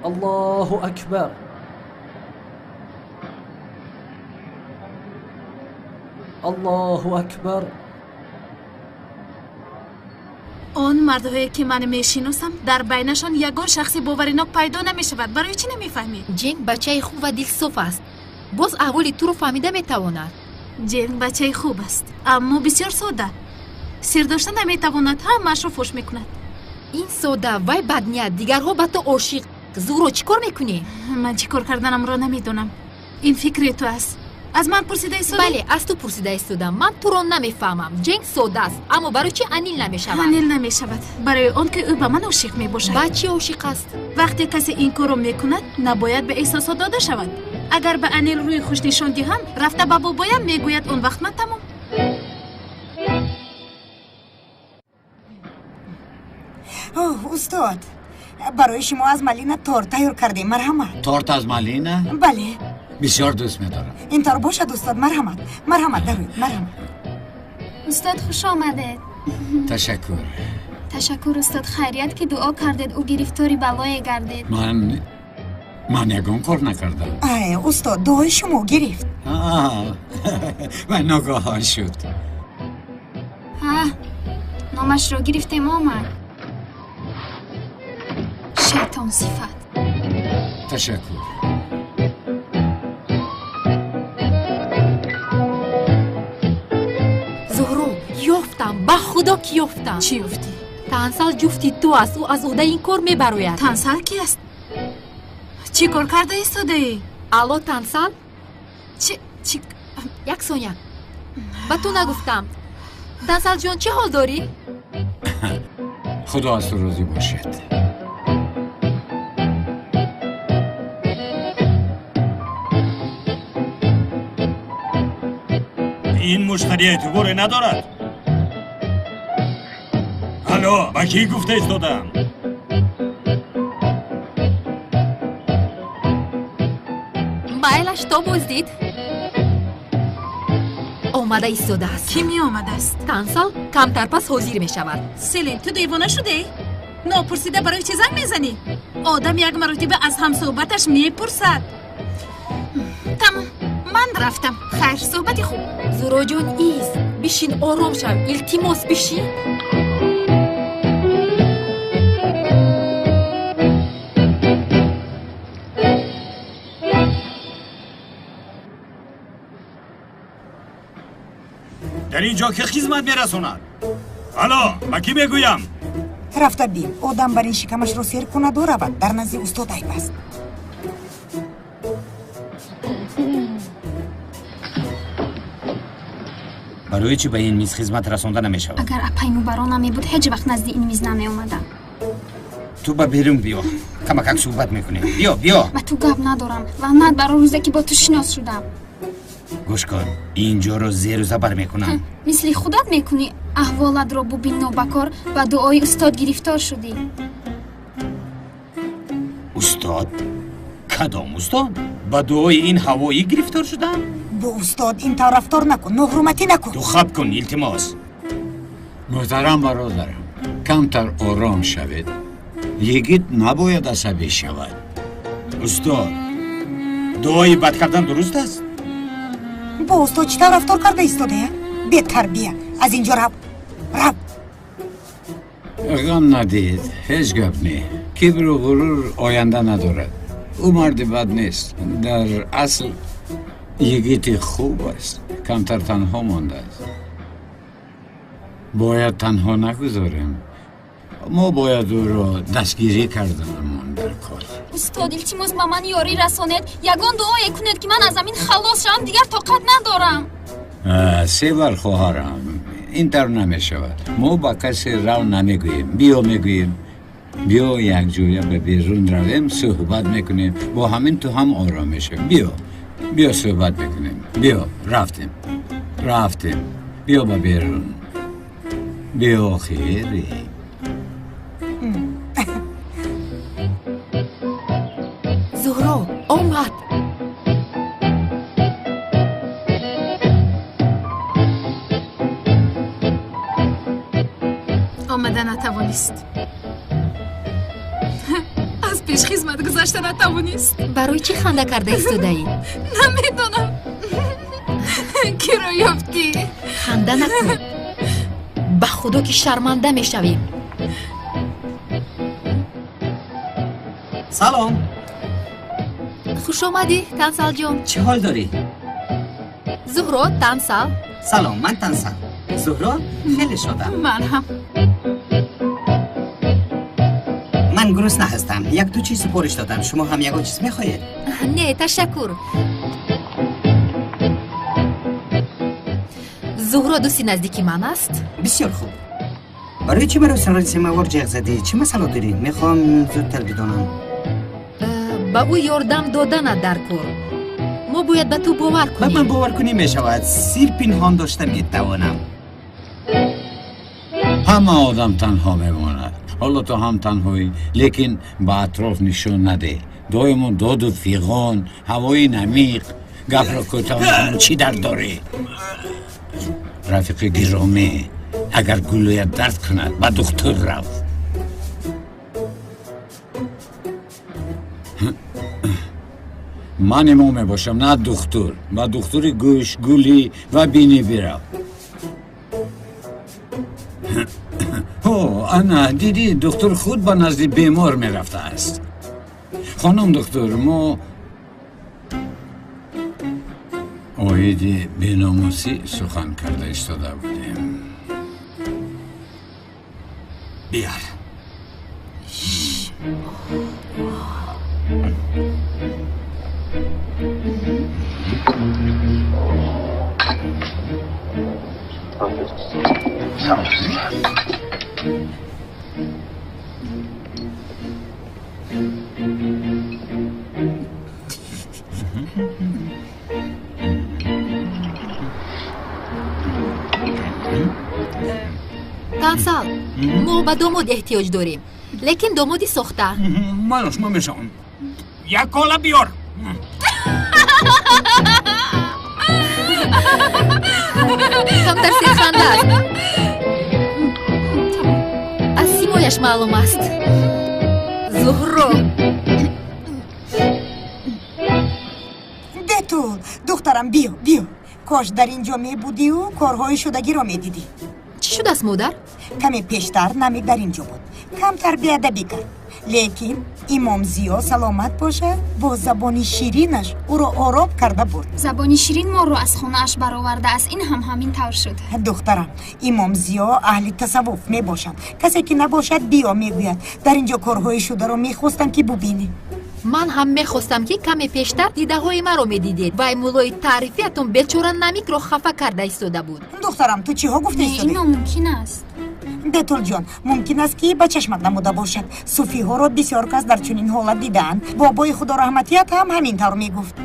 Аллоҳу акбар. Аллоҳу акбар. Он мардҳое ки ман мешиносам, дар байнашон ягон шахси боваринок пайдо намешавад. Барои чӣ намефаҳмӣ? Ҷенг бачаи хуб ва дилсоф аст. Боз аҳволи туро фаҳмида метавонад. Ҷенг бачаи хуб аст, аммо бисёр сода. Сир дошта наметавонад, ҳамаашро фош мекунад. Ин сода, вай бадният, дигарҳо ба ту ошиқ. Зуҳро, чӣ кор мекунӣ? Ман чӣ кор карданамро намедонам. Ин фикри ту аст. Аз ман пурсида истодӣ? Бале, аз ту пурсида истодам. Ман туро намефаҳмам. Ҷенг сода аст, аммо барои чӣ Анил намешавад? Анил намешавад барои он ки ӯ ба ман ошиқ мебошад. Ба чӣ ошиқ аст? Вақте касе ин корро мекунад, набояд ба эҳсосот дода шавад. Агар ба Анил рӯи хуш нишон диҳам, рафта ба бобоям мегӯяд, он вақт ман тамом. Устод, барои шумо аз малина торт тайёр кардем, марҳамат. Торт аз малина? Бале. Бисёр дӯст медорам. Ин тор бошад, устод, марҳамат. Марҳамат, дароед, марҳамат. Устод, хуш омадед. Ташаккур. Ташаккур, устод, хайрият ки дуо кардед, ӯ гирифтори балое гардед. Ман ягон кор накардам. Ай, устод, дуои шумо гирифт. Ва ногаҳон шуд. Ҳа, номашро гирифтем, омад. Шайтон сифат. Ташаккур. Зуҳро, ёфтам, ба худо ки ёфтам. Чӣ ёфтӣ? Тансал ҷуфти ту аст, ӯ аз уҳдаи ин кор мебарояд. Тансал ки аст? Чӣ кор карда истодаӣ? Алло, Тансал? Чи Як сония. Ба ту нагуфтам. Тансалҷон, чӣ ҳол дорӣ? Худо аз ту розӣ бошад. Ин муштари эътиборе надорад. Алло, ба кӣ гуфта истодам? Майлаш то боздид. Омада истодааст. Кӣ меомадааст? Тансал камтар пас ҳозир мешавад. Селин, ту девона шудаӣ? Нопурсида барои чӣ занг мезанӣ? Одам як маротиба аз ҳамсӯҳбаташ мепурсад. Тамом, ман рафтам. Хайр, суҳбати хуб. Зуҳроҷон, ист, бишин, ором шав. Илтимос, бишин. Дар ин ҷо ки хизмат мерасонад? Алло, ба кӣ мегӯям? Рафта бин, одам бар ин шикамашро сер кунаду равад. Дар назди устод айб аст. Барои чӣ ба ин миз хизмат расонда намешавад? Агар апай мубаро намебуд, ҳеҷ вақт назди ин миз намеомадам. Ту ба берун биё, камакак суҳбат мекунем. Биё, биё. Ба ту гап надорам. Лаънат баро рӯзе ки бо ту шинос шудам. Гӯш кун, ин ҷоро зеру забар мекунам. Мисли худат мекунӣ. Аҳволатро бубин, нобакор ба дуои устод гирифтор шудӣ. Устод? Кадом устод? Ба дуои ин ҳавоӣ гирифтор шудам? Бо устод ин тавр рафтор накун, ноҳурматӣ накун. Ту хаб кун, илтимос. Муҳтарам бародарам, камтар ором шавед. Йигит набояд асабӣ шавад. Устод, дуои бад кардан дуруст аст? Бо устод чӣ тавр рафтор карда истодая? Бетарбия, аз ин ҷо рав, рав. Ғам надиҳед, ҳеҷ гап не. Кибру ғурур оянда надорад. Ӯ марди бад нест. Дар асл йигити хуб аст. Камтар танҳо мондааст. Бояд танҳо нагузорем. Мо бояд ӯро дастгирӣ карданамон дар кор. Устод, илтимос ба ман ёрӣ расонед. Ягон дуое кунед, ки ман аз ҳамин халос шавам, дигар тоқат надорам. Севар хоҳарам, ин тавр намешавад. Мо ба касе рав намегӯем. Биё мегӯем. Биё якҷоя ба берун равем, суҳбат мекунем. Бо ҳамин ту ҳам ором мешавӣ. Биё, биё суҳбат мекунем. Биё, рафтем. Рафтем. Биё ба берун. Биё хири. Зуҳро омад. Омада натавонист. Аз пеш хизмат гузашта натавонист. Барои чӣ ханда карда истодаӣ? Намедонам. Киро ёфтӣ? Ханда накун. Ба худо ки шарманда мешавем. Салом. Хуш омадӣ, Тансалҷон. Чӣ ҳол дорӣ? Зуҳро, Тансал. Салом, ман Тансал. Зуҳро, хеле шодам. Ман ҳам. Ман гурусна ҳастам. Як-ду чиз супориш додам. Шумо ҳам ягон чиз мехоҳед? Не, ташаккур. Зуҳро дӯсти наздики ман аст. Бисёр хуб. Барои чӣ маро сари семавор ҷеғ задӣ? Чӣ масъала дорӣ? Мехоҳам зудтар бидонам. Ба ӯ ёрдам доданат дар кор. Мо бояд ба ту бовар кунем. Ба ман бовар кунӣ мешавад. Сир пинҳон дошта метавонам. Ҳама одам танҳо мемонад. Ҳоло ту ҳам танҳоӣ, лекин ба атроф нишон надеҳ. Доимо доду фиғон, ҳавои намиқ, гапро кӯтоҳ мекунам, чӣ дард дорӣ? Рафиқи гиромӣ, агар гулӯят дард кунад, ба духтур рав. Ман имом мебошам, на духтур. Ба духтури гӯш, гулӣ ва бинӣ бирав. Ҳо, ана, дидӣ, духтур худ ба назди бемор мерафтааст. Хонум духтур, мо оиди беномусӣ сухан карда истода будем. Биёр. Тансал, мо ба домод эҳтиёҷ дорем, лекин домоди сохта. Ман шумо мешавам. Як кола биёр. Камтар серханда аст. Аз симояш маълум аст. Зуҳро. Бетул, духтарам, биё, биё. Кош дар ин ҷо мебудию корҳои шудагиро медидӣ. Чӣ шудааст, модар? Каме пештар Намик дар ин ҷо буд. Камтар беадабӣ кард. Лекин имом Зиё саломат бошад, бо забони ширинаш ӯро ором карда бурд. Забони ширин моро аз хонааш баровардааст. Ин ҳам ҳамин тавр шуд. Духтарам, имом Зиё аҳли тасаввуф мебошанд. Касе ки набошад, биё мегӯяд. Дар ин ҷо корҳои шударо мехостам, ки бубинӣ. Ман ҳам мехостам, ки каме пештар дидаҳои маро медидед. Вай муллои таърифиятон бечора Намикро хафа карда истода буд. Духтарам, ту чиҳо гуфта истодаӣ? Не, ин номумкин аст. Бетулҷон, мумкин аст, ки ба чашмат намуда бошад. Суфиҳоро бисёр кас дар чунин ҳолат дидаанд. Бобои худораҳматият ҳам ҳамин тавр мегуфт.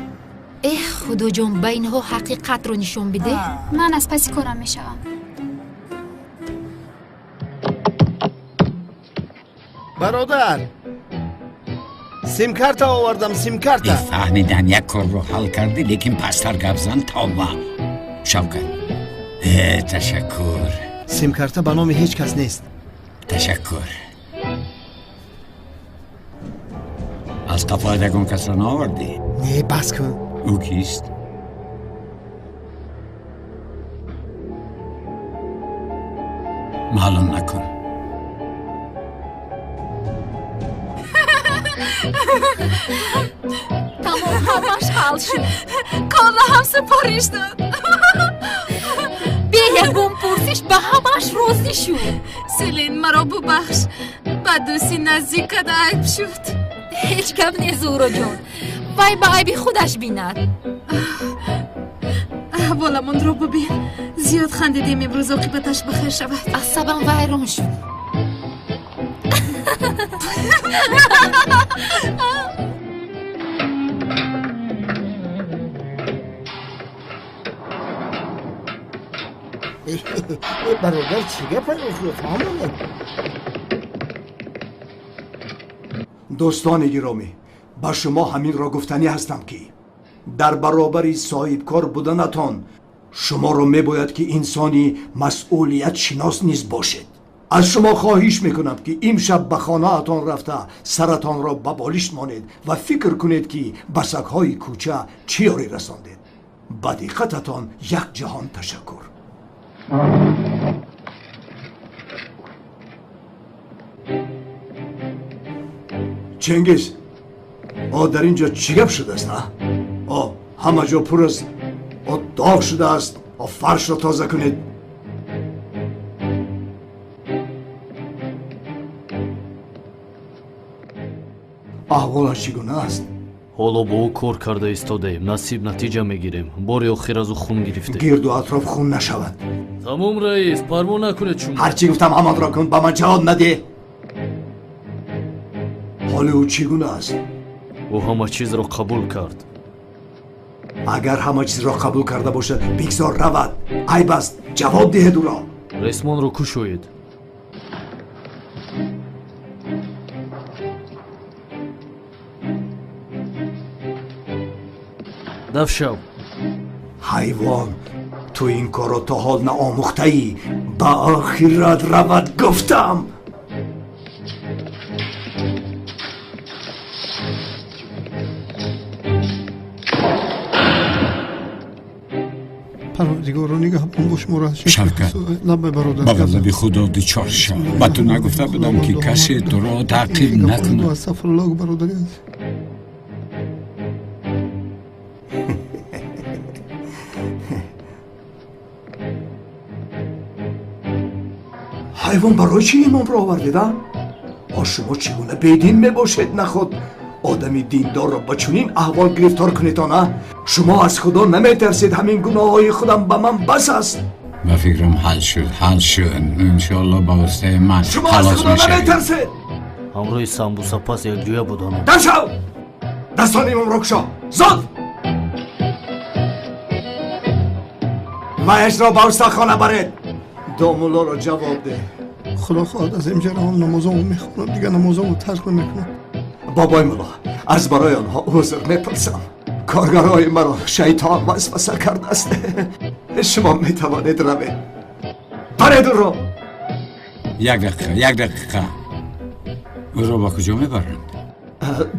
Эҳ, худоҷон, ба инҳо ҳақиқатро нишон бидеҳ. Ман аз паси корам мешавам. Бародар, симкарта овардам, симкарта. Фаҳмидам, як корро ҳал кардӣ, лекин пасттар гап зан, тавба. Шавкат. Ташаккур. Симкарта ба номи ҳеҷ кас нест. Ташаккур. Аз қафоят ягон касро наовардӣ? Не, бас кун. Ӯ кист? Маълум накун. Тамом, ҳамаш ҳал шуд. Кола ҳам супориш дод. Бе ягон пурсиш ба ҳамаш розӣ шуд. Селин, маро бубахш. Ба дӯсти наздикат айб шуд. Ҳеҷ гап не, Зуҳроҷон. Вай ба айби худаш бинад. Аҳволамонро бубин. Зиёд хандидем имрӯз, оқибаташ бахайр шавад. Асабам вайрон шуд. Бародар, чӣ гапа фаҳмонед? Дӯстони гиромӣ, ба шумо ҳаминро гуфтанӣ ҳастам, ки дар баробари соҳибкор буданатон шуморо мебояд, ки инсони масъулиятшинос низ бошед. Аз шумо хоҳиш мекунам, ки имшаб ба хонаатон рафта саратонро ба болишт монед ва фикр кунед, ки ба сагҳои кӯча чӣ ёрӣ расондед. Ба диққататон як ҷаҳон ташаккур. Чингиз, о дар ин ҷо чӣ гап шудааст? О ҳама ҷо пур аз о доғ шудааст. О фаршро тоза кунед. Аҳволаш чӣ гуна аст? Ҳоло бо ӯ кор карда истодаем. Насиб натиҷа мегирем. Бори охир аз ӯ хун гирифтем. Гирду атроф хун нашавад. Тамом, раис, парво накунед шумо. Ҳарчӣ гуфтам ҳамонро кун, ба ман ҷавоб надеҳ. Ҳоли ӯ чӣ гуна аст? Ӯ ҳама чизро қабул кард. Агар ҳама чизро қабул карда бошад, бигзор равад. Айб аст, ҷавоб диҳед ӯро. Ресмонро кушоед. Даф шав. Ҳайвон, ту ин корро то ҳол наомӯхтаӣ. Ба охират равад гуфтам. Парвардигоро, нигаҳбон бош моро. Шавкат, лаббай бародар. Ба ғазаби худо дучор шав. Ба ту нагуфта будам, ки касе туро таъқиб накунад. Астағфируллоҳ, бародари азиз. Ҳайвон, барои чӣ имомро овардед, а? О шумо чӣ гуна бедин мебошед? Наход одами диндорро ба чунин аҳвол гирифтор кунедон, а? Шумо аз худо наметарсед. Ҳамин гуноҳҳои худам ба ман бас аст. Ба фикрам ҳал шуд, ҳал шуд. Иншоалло ба воситаи ман шумо аз халос худо мешавед. наметарсед. Ҳамроҳи самбусапаз якҷоя будам. Дар шав! Дастони имомро кушо, зуд! Ваяшро ба устохона баред. Домуллоро ҷавоб деҳ. Худо хоҳад аз инҷа равам, намозамро мехонам, дигар намозамро тарк намекунам. Бобои мулло, аз барои онҳо узр мепурсам. Коргарои маро шайтон васваса кардааст. Шумо метавонед равед. Баред ӯро. Як дақиқа, як дақиқа. Ӯро ба куҷо мебаранд?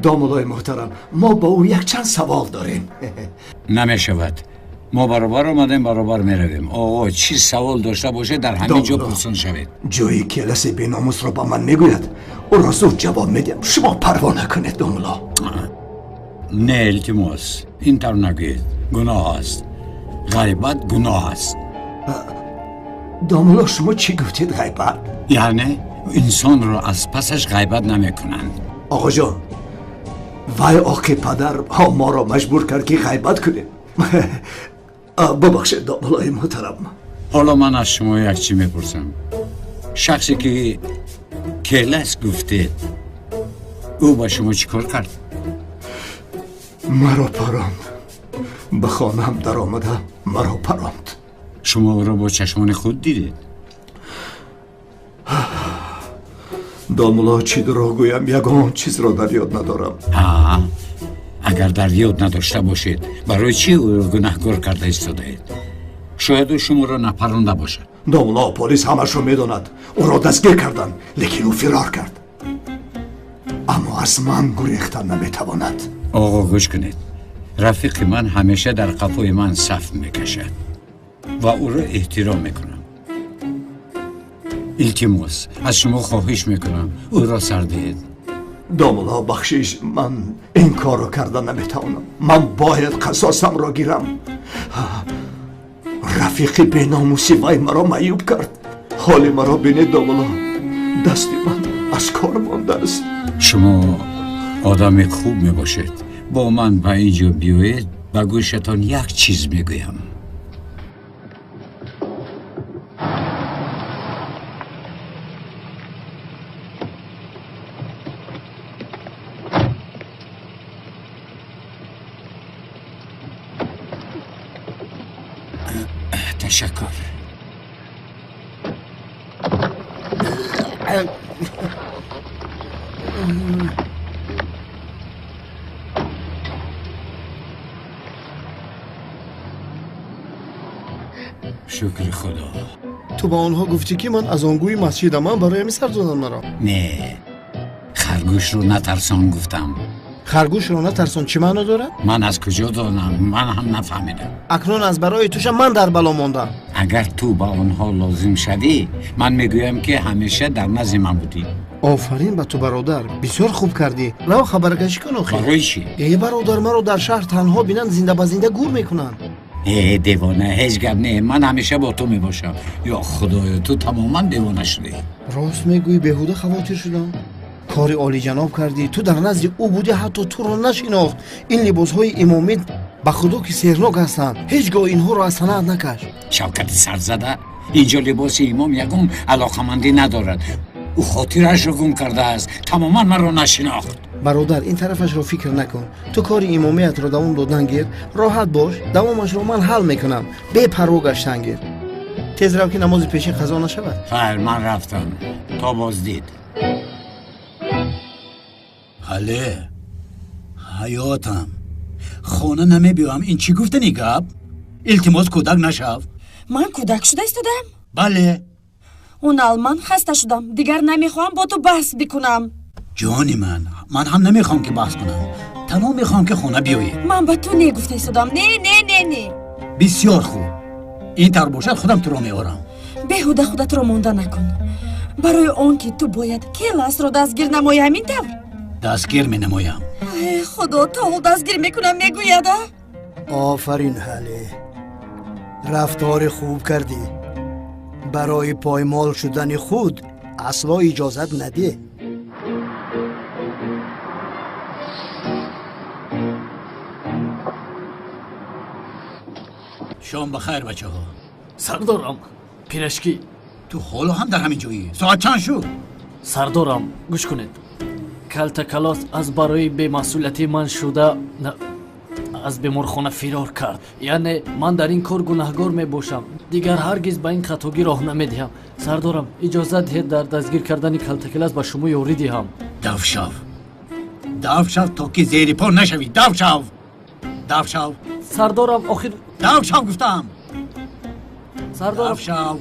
Домуллои муҳтарам, мо ба ӯ якчанд савол дорем. Намешавад. Мо баробар омадем, баробар меравем. Оғо, чӣ савол дошта бошед, дар ҳамин ҷо Домулло, пурсон шавед. Ҷои келаси беномусро ба ман мегӯяд, ӯро зуд ҷавоб медиҳам. Шумо парво накунед, домулло. Не, илтимос, ин тавр нагӯед. Гуноҳ аст. Ғайбат гуноҳ аст. Домулло, шумо чӣ гуфтед? Ғайбат? Яъне инсонро аз пасаш ғайбат намекунанд. Оғоҷон, вай оқи падар моро маҷбур кард, ки ғайбат кунем. Бубахшед, домуллои муҳтарам. Ҳоло ман аз шумо як чӣ мепурсам. Шахсе ки келас гуфтед, ӯ ба шумо чӣ кор кард? Маро паронд. Ба хонаам даромада маро паронд. Шумо ӯро бо чашмони худ дидед? Домулло, чӣ дурӯғ гӯям, ягон чизро дар ёд надорам. Ҳа, агар дар ёд надошта бошед, барои чӣ ӯро гунаҳкор карда истодаед? Шояд ӯ шуморо напаронда бошад. Домулло, полис ҳамашро медонад. Ӯро дастгир карданд, лекин ӯ фирор кард. Аммо аз ман гурехтан наметавонад. Оғо, гӯш кунед. Рафиқи ман ҳамеша дар қафои ман саф мекашад ва ӯро эҳтиром мекунам. Илтимос, аз шумо хоҳиш мекунам, ӯро сар диҳед. Домулло, бахшиш, ман ин корро карда наметавонам. Ман бояд қасосамро гирам. Рафиқи беномуси вай маро маъюб кард. Ҳоли маро бинед, домулло, дасти ман аз кор мондааст. Шумо одами хуб мебошед. Бо ман ба ин ҷо биёед, ба гӯшатон як чиз мегӯям. Ташаккур. Шукри Худо. Ту ба онҳо гуфтӣ, ки ман аз он гӯи масҷидам, ман барои ҳамин сар додам маро. Не, харгӯшро натарсон гуфтам. Харгӯшро натарсон чӣ маъно дорад? Ман аз куҷо донам? Ман ҳам нафаҳмидам. Акнун аз барои туша ман дар бало мондам. Агар ту ба онҳо лозим шавӣ, ман мегӯям, ки ҳамеша дар назди ман будӣ. Офарин ба ту, бародар, бисёр хуб кардӣ. Рав, хабаркашӣ кун охир. Барои чӣ? Э, бародар, маро дар шаҳр танҳо бинанд, зинда ба зинда гур мекунанд. Э, девона, ҳеҷ гап не, ман ҳамеша бо ту мебошам. Ё Худоё, ту тамоман девона шудӣ. Рост мегӯӣ, беҳуда хавотир шудам. Кори олиҷаноб кардӣ. Ту дар назди ӯ будӣ, ҳатто туро нашинохт. Ин либосҳои имомӣ ба худо ки сеҳрнок ҳастанд. Ҳеҷ гоҳ инҳоро аз санаат накаш. Шавкати сарзада, инҷо либоси имом ягон алоқамандӣ надорад. Ӯ хотирашро гум кардааст, тамоман маро нашинохт. Бародар, ин тарафашро фикр накун. Ту кори имомиятро давом додан гир, роҳат бош, давомашро ман ҳал мекунам. Бепарво гаштан гир. Тез рав, ки намози пешин қазо нашавад. Хайр, ман рафтам. То боздид. Ҳале, ҳаётам, хона намебиёам, ин чӣ гуфтани гап? Илтимос, кӯдак нашав. Ман кӯдак шуда истодам? Бале. Унал, ман хаста шудам, дигар намехоҳам бо ту баҳс бикунам. Ҷони ман, ман ҳам намехоҳам, ки баҳс кунам. Танҳо мехоҳам, ки хона биёӣ. Ман ба ту не гуфта истодам. Не, не, не, не. Бисёр хуб, ин тавр бошад, худам туро меорам. Беҳуда худатро монда накун. Барои он ки ту бояд Келасро дастгир намоӣ, ҳамин тавр? Дастгир менамоям. Ай, Худо, то ҳол дастгир мекунам мегӯяд, а? Офарин, Ҳале, рафтори хуб кардӣ. Барои поймол шудани худ асло иҷозат надеҳ. Шом ба хайр, бачаҳо. Сардорам, пирашки. Ту ҳоло ҳам дар ҳамин ҷоӣ? Соат чанд шуд? Сардорам, гӯш кунед. Калтакалос аз барои бемасъулияти ман шуда аз беморхона фирор кард. Яъне ман дар ин кор гунаҳгор мебошам. Дигар ҳаргиз ба ин хатогӣ роҳ намедиҳам. Сардорам, иҷозат диҳед дар дастгир кардани Калтакалос ба шумо ёрӣ диҳам. Дав шав, дав шав, то ки зери по нашавӣ. Дав шав, дав шав. Сардорам, охир. Дав шав гуфтам. Сардорам, дав шав.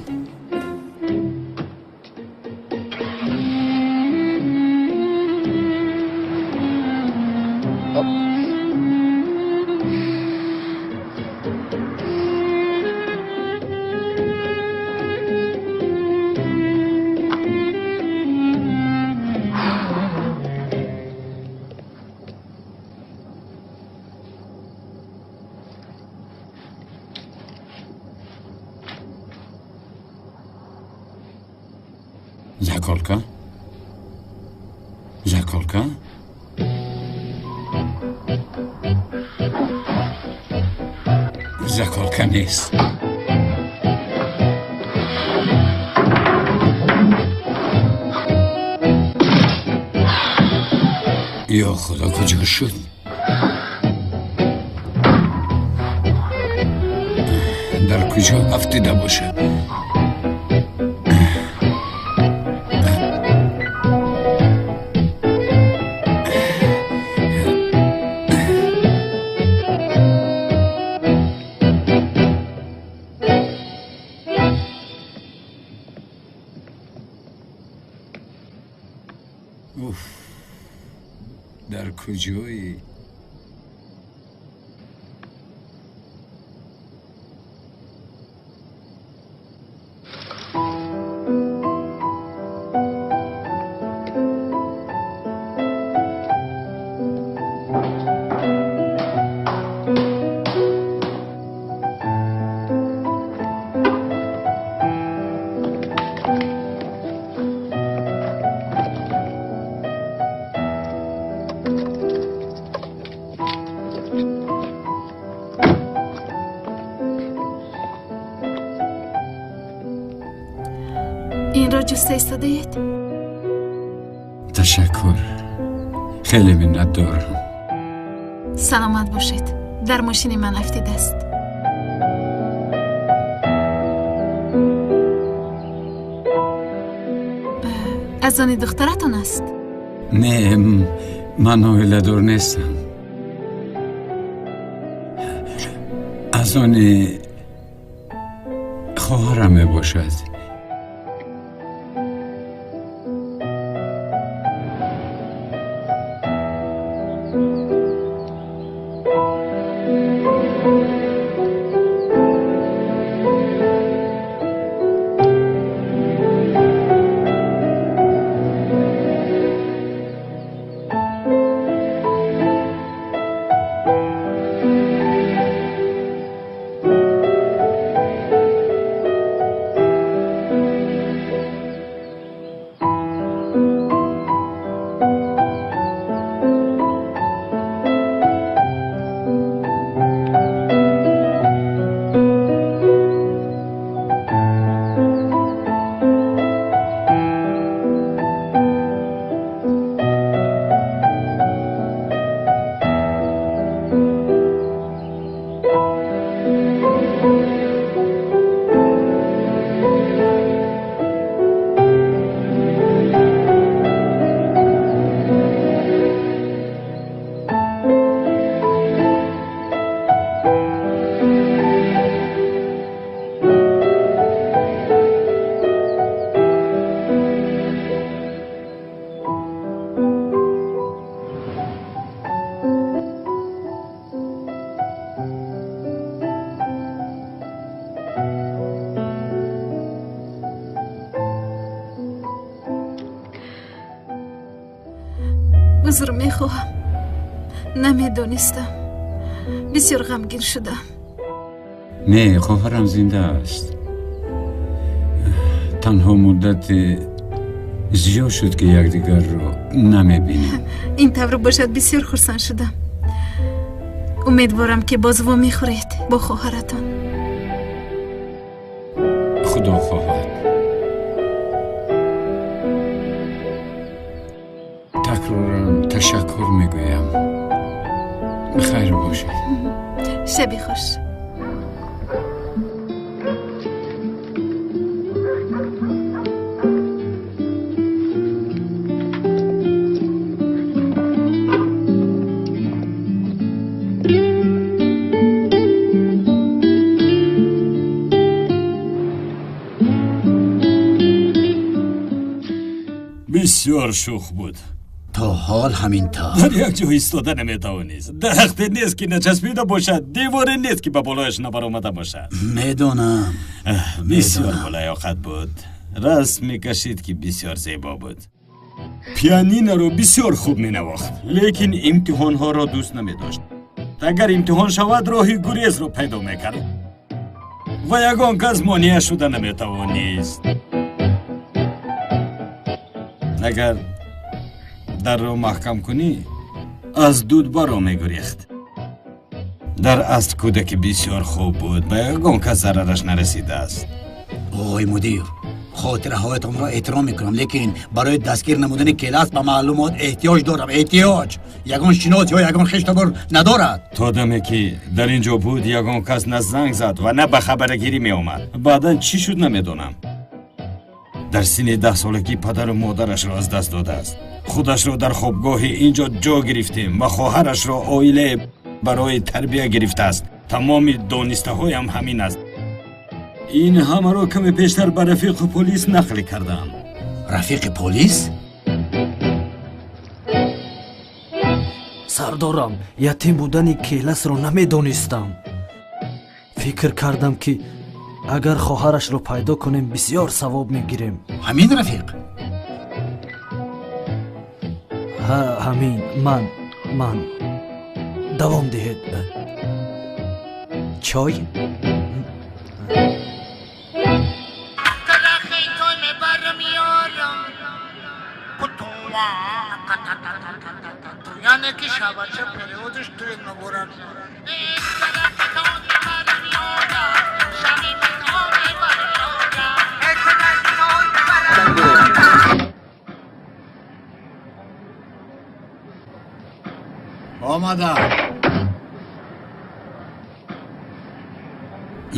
Заколка? Заколка? Заколка нест. Ё Худо, куҷо шуд? Дар куҷо афтида бошад? Уф, дар куҷоӣ? ҷуста истодаед? Ташаккур, хеле миннатдорам. Саломат бошед. Дар мошини ман афтидааст. Аз они духтаратон аст? Не, ман оиладор нестам. Аз они хоҳарам мебошад. Узр мехоҳам, намедонистам. Бисёр ғамгин шудам. Не, хоҳарам зинда аст. Танҳо муддати зиёд шуд, ки якдигарро намебинем. Ин тавр бошад, бисёр хурсанд шудам. Умедворам, ки боз вомехӯред бо хоҳаратон. Худо хоҳад. Такроран ташаккур мегӯям. Хайр бошед. Шаби хуш. Бисёр шӯх буд. То ҳол ҳамин тавр. Дар як ҷо истода наметавонист. Дарахте нест, ки начаспида бошад, деворе нест, ки ба болояш набаромада бошад. Медонам. Бисёр болаёқат буд. Расм мекашид, ки бисёр зебо буд. Пианиноро бисёр хуб менавохт, лекин имтиҳонҳоро дӯст намедошт. Агар имтиҳон шавад, роҳи гурезро пайдо мекард ва ягон кас монеа шуда наметавонист. Агар дарро маҳкам кунӣ, аз дуд баро мегурехт. Дар асл кӯдаки бисёр хуб буд, ба ягон кас зарараш нарасидааст. Оғои мудир, хотираҳоятонро эҳтиром мекунам, лекин барои дастгир намудани Келас ба маълумот эҳтиёҷ дорам. Эҳтиёҷ. Ягон шинос ё ягон хештабор надорад. То даме ки дар ин ҷо буд, ягон кас на занг зад ва на ба хабаргирӣ меомад. Баъдан чӣ шуд, намедонам. Дар синни 10 солагӣ падару модарашро аз даст додааст. Худашро дар хобгоҳи ин ҷо ҷо гирифтем ва хоҳарашро оилае барои тарбия гирифтааст. Тамоми донистаҳоям ҳамин аст. Ин ҳамаро каме пештар ба рафиқи полис нақл кардам. Рафиқи полис? Сардорам, ятим будани Келасро намедонистам. Фикр кардам, ки агар хоҳарашро пайдо кунем, бисёр савоб мегирем. Ҳамин рафиқ? Ҳа, ҳамин. Ман давом диҳед. Чой. Яъне ки шабача периодиш туи мебурад. Омадам.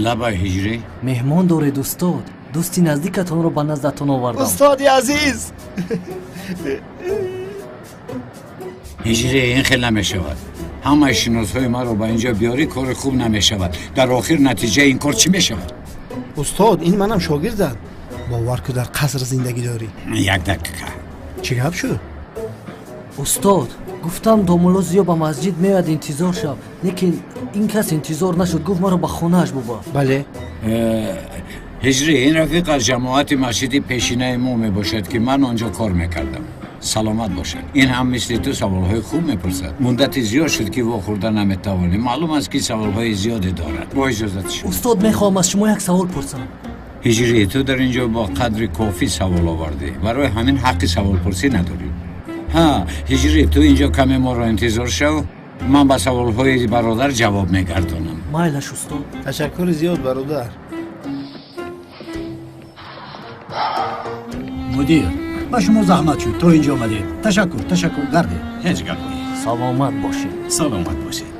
Лаба ҳиҷрӣ. Меҳмон доред устод. Дӯсти наздикатонро ба наздатон овардам. Устоди азиз. Ҳиҷрӣ, ин хел намешавад. Ҳамаи шиносҳои маро ба инҷо биёрӣ, кори хуб намешавад. Дар охир натиҷаи ин кор чӣ мешавад? Устод, ин манам шогирдам. Бовар ку, дар қаср зиндагӣ дорӣ. Як дақиқа. Чӣ гап шуд? Устод, гуфтам домулло Зиё ба масҷид меояд, интизор шав. Лекин ин кас интизор нашуд, гуфт маро ба хонааш бубар. Бале. Ҳиҷрӣ, ин рафиқ аз ҷамоати масҷиди пешинаи мо мебошад, ки ман онҷо кор мекардам. Саломат бошад. Ин ҳам мисли ту саволҳои хуб мепурсад. Муддати зиёд шуд, ки вохӯрда наметавонем. Маълум аст, ки саволҳои зиёде дорад. Бо иҷозати шумо. Устод, мехоҳам аз шумо як савол пурсам. Ҳиҷрӣ, ту дар инҷо бо қадри кофӣ савол овардӣ. Барои ҳамин ҳаққи саволпурсӣ надорӣ. Ҳа, ҳиҷрӣ, ту инҷо каме моро интизор шав. Ман ба саволҳои бародар ҷавоб мегардонам. Майлаш устод. Ташаккури зиёд, бародар. Мудир, ба шумо заҳмат шуд, то инҷо омадед. Ташаккур, ташаккур, гардед. Ҳеҷ гап нест. Саломат бошед. Саломат бошед.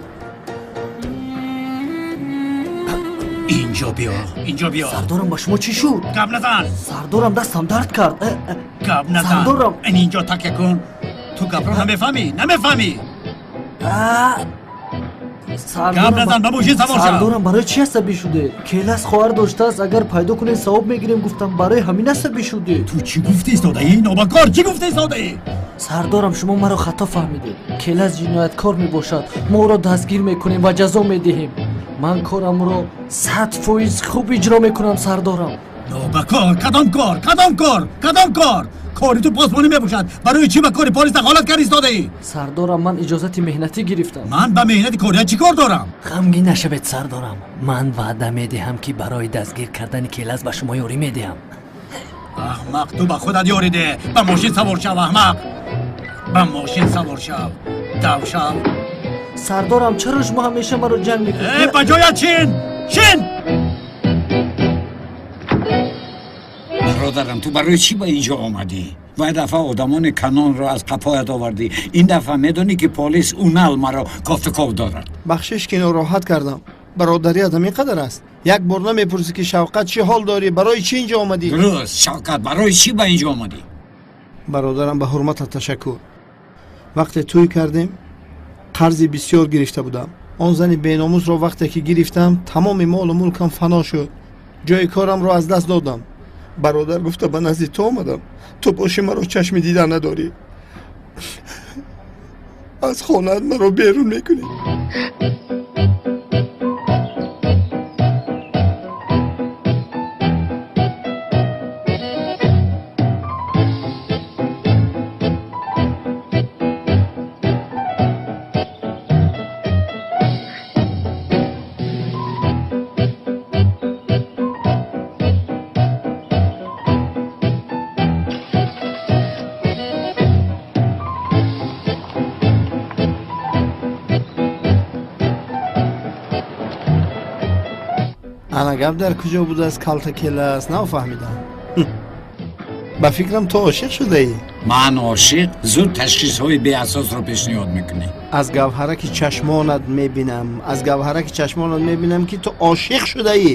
Инҷо биё, инҷо биё. Сардорам, ба шумо чӣ шуд? Гап назан. Сардорам, дастам дард кард. Гап назан. Сардорам. Ин инҷо такя кун. Ту гапро намефаҳмӣ, намефаҳмӣ. Гап назан, ба мошин савор шав. Сардорам, барои чӣ асабӣ шудед? Келас хоҳар доштааст, агар пайдо кунед савоб мегирем, гуфтам, барои ҳамин асабӣ шудед. Ту чӣ гуфта истодаӣ, нобакор? Чӣ гуфта истодаӣ? Сардорам, шумо маро хато фаҳмидед. Келас ҷинояткор мебошад. Мо ӯро дастгир мекунем ва ҷазо медиҳем. Ман корамро 100% хуб иҷро мекунам, сардорам. Нобакор, кадом кор, кадом кор, кадом кор? Кори ту посбонӣ мебошад. Барои чӣ ба кори полис дахолат кард истодаӣ? Сардорам, ман иҷозати меҳнатӣ гирифтам. Ман ба меҳнати корият чӣ кор дорам? Ғамгин нашавед, сардорам. Ман ваъда медиҳам, ки барои дастгир кардани Келас ба шумо ёрӣ медиҳам. Аҳмақ, ту ба худат ёрӣ деҳ. Ба мошин савор шав, аҳмақ. Ба мошин савор шав. Дав шав. Сардорам, чаро шумо ҳамеша маро ҷанг мекунед? Э, ба ҷоят чин! Чин! Бародарам, ту барои чӣ ба инҷо омадӣ? Вай дафъа одамони канонро аз қафоят овардӣ. Ин дафъа медонӣ, ки полис унал маро кофтуков дорад. Бахшиш, ки нороҳат кардам. Бародарият ҳамин қадар аст. Як бор намепурсӣ, ки Шавқат, чӣ ҳол дорӣ, барои чӣ инҷо омадӣ? Дуруст, Шавқат, барои чӣ ба инҷо омадӣ? Бародарам, ба ҳурматат ташаккур. Вақте тӯй кардем, қарзи бисёр гирифта будам. Он зани беномусро вақте ки гирифтам, тамоми молу мулкам фано шуд. Ҷои корамро аз даст додам. Бародар гуфта ба назди ту омадам. Ту боши маро чашми дидан надорӣ. Аз хонаат маро берун мекунӣ. Ана гап дар куҷо будааст, калта келас, нафаҳмидам. Ба фикрам, ту ошиқ шудаӣ. Ман ошиқ? Зуд ташхисҳои беасосро пешниҳод мекунӣ. Аз гавҳараки чашмонат мебинам, аз гавҳараки чашмонат мебинам, ки ту ошиқ шудаӣ.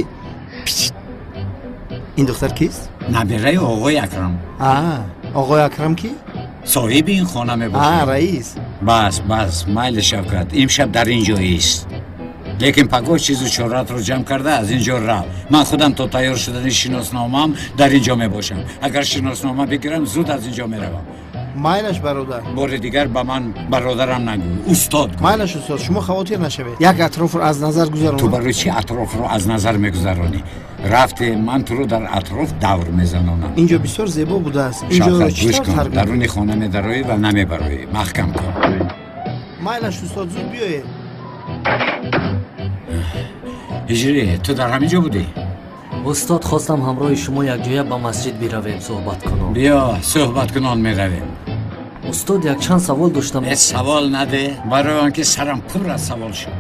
Ин духтар кист? Набираи оғои Акрам. Оғои Акрам ки? Соҳиби ин хона мебошад. Раис. Бас, бас, майли, Шавкат, имшаб дар ин ҷо ист. Лекин пагоҳ чизу чоратро ҷамъ карда аз ин ҷо рав. Ман худам то тайёр шудани шиносномаам дар ин ҷо мебошам. Агар шиноснома бигирам, зуд аз ин ҷо меравам. Майлаш, бародар. Бори дигар ба ман бародарам нагӯ, устод гӯ. Майлаш, устод, шумо хавотир нашавед. Як атрофро аз назар гузаронам. Ту барои чӣ атрофро аз назар мегузаронӣ? Рафте, ман туро дар атроф давр мезанонам. Инҷо бисёр зебо будааст. Инҷоро Шавкат, чӣ гӯш тавр кун. тарк Даруни хона медароӣ ва намебароӣ. Маҳкам кун. Майлаш, устод, зуд биёед. Ҳиҷрӣ, ту дар ҳамин ҷо будӣ? Устод, хостам ҳамроҳи шумо якҷоя ба масҷид биравем, суҳбат кунон. Биё, суҳбаткунон меравем. Устод, якчанд савол доштам. Э, савол наде, барои он ки сарам пур аз савол шуд.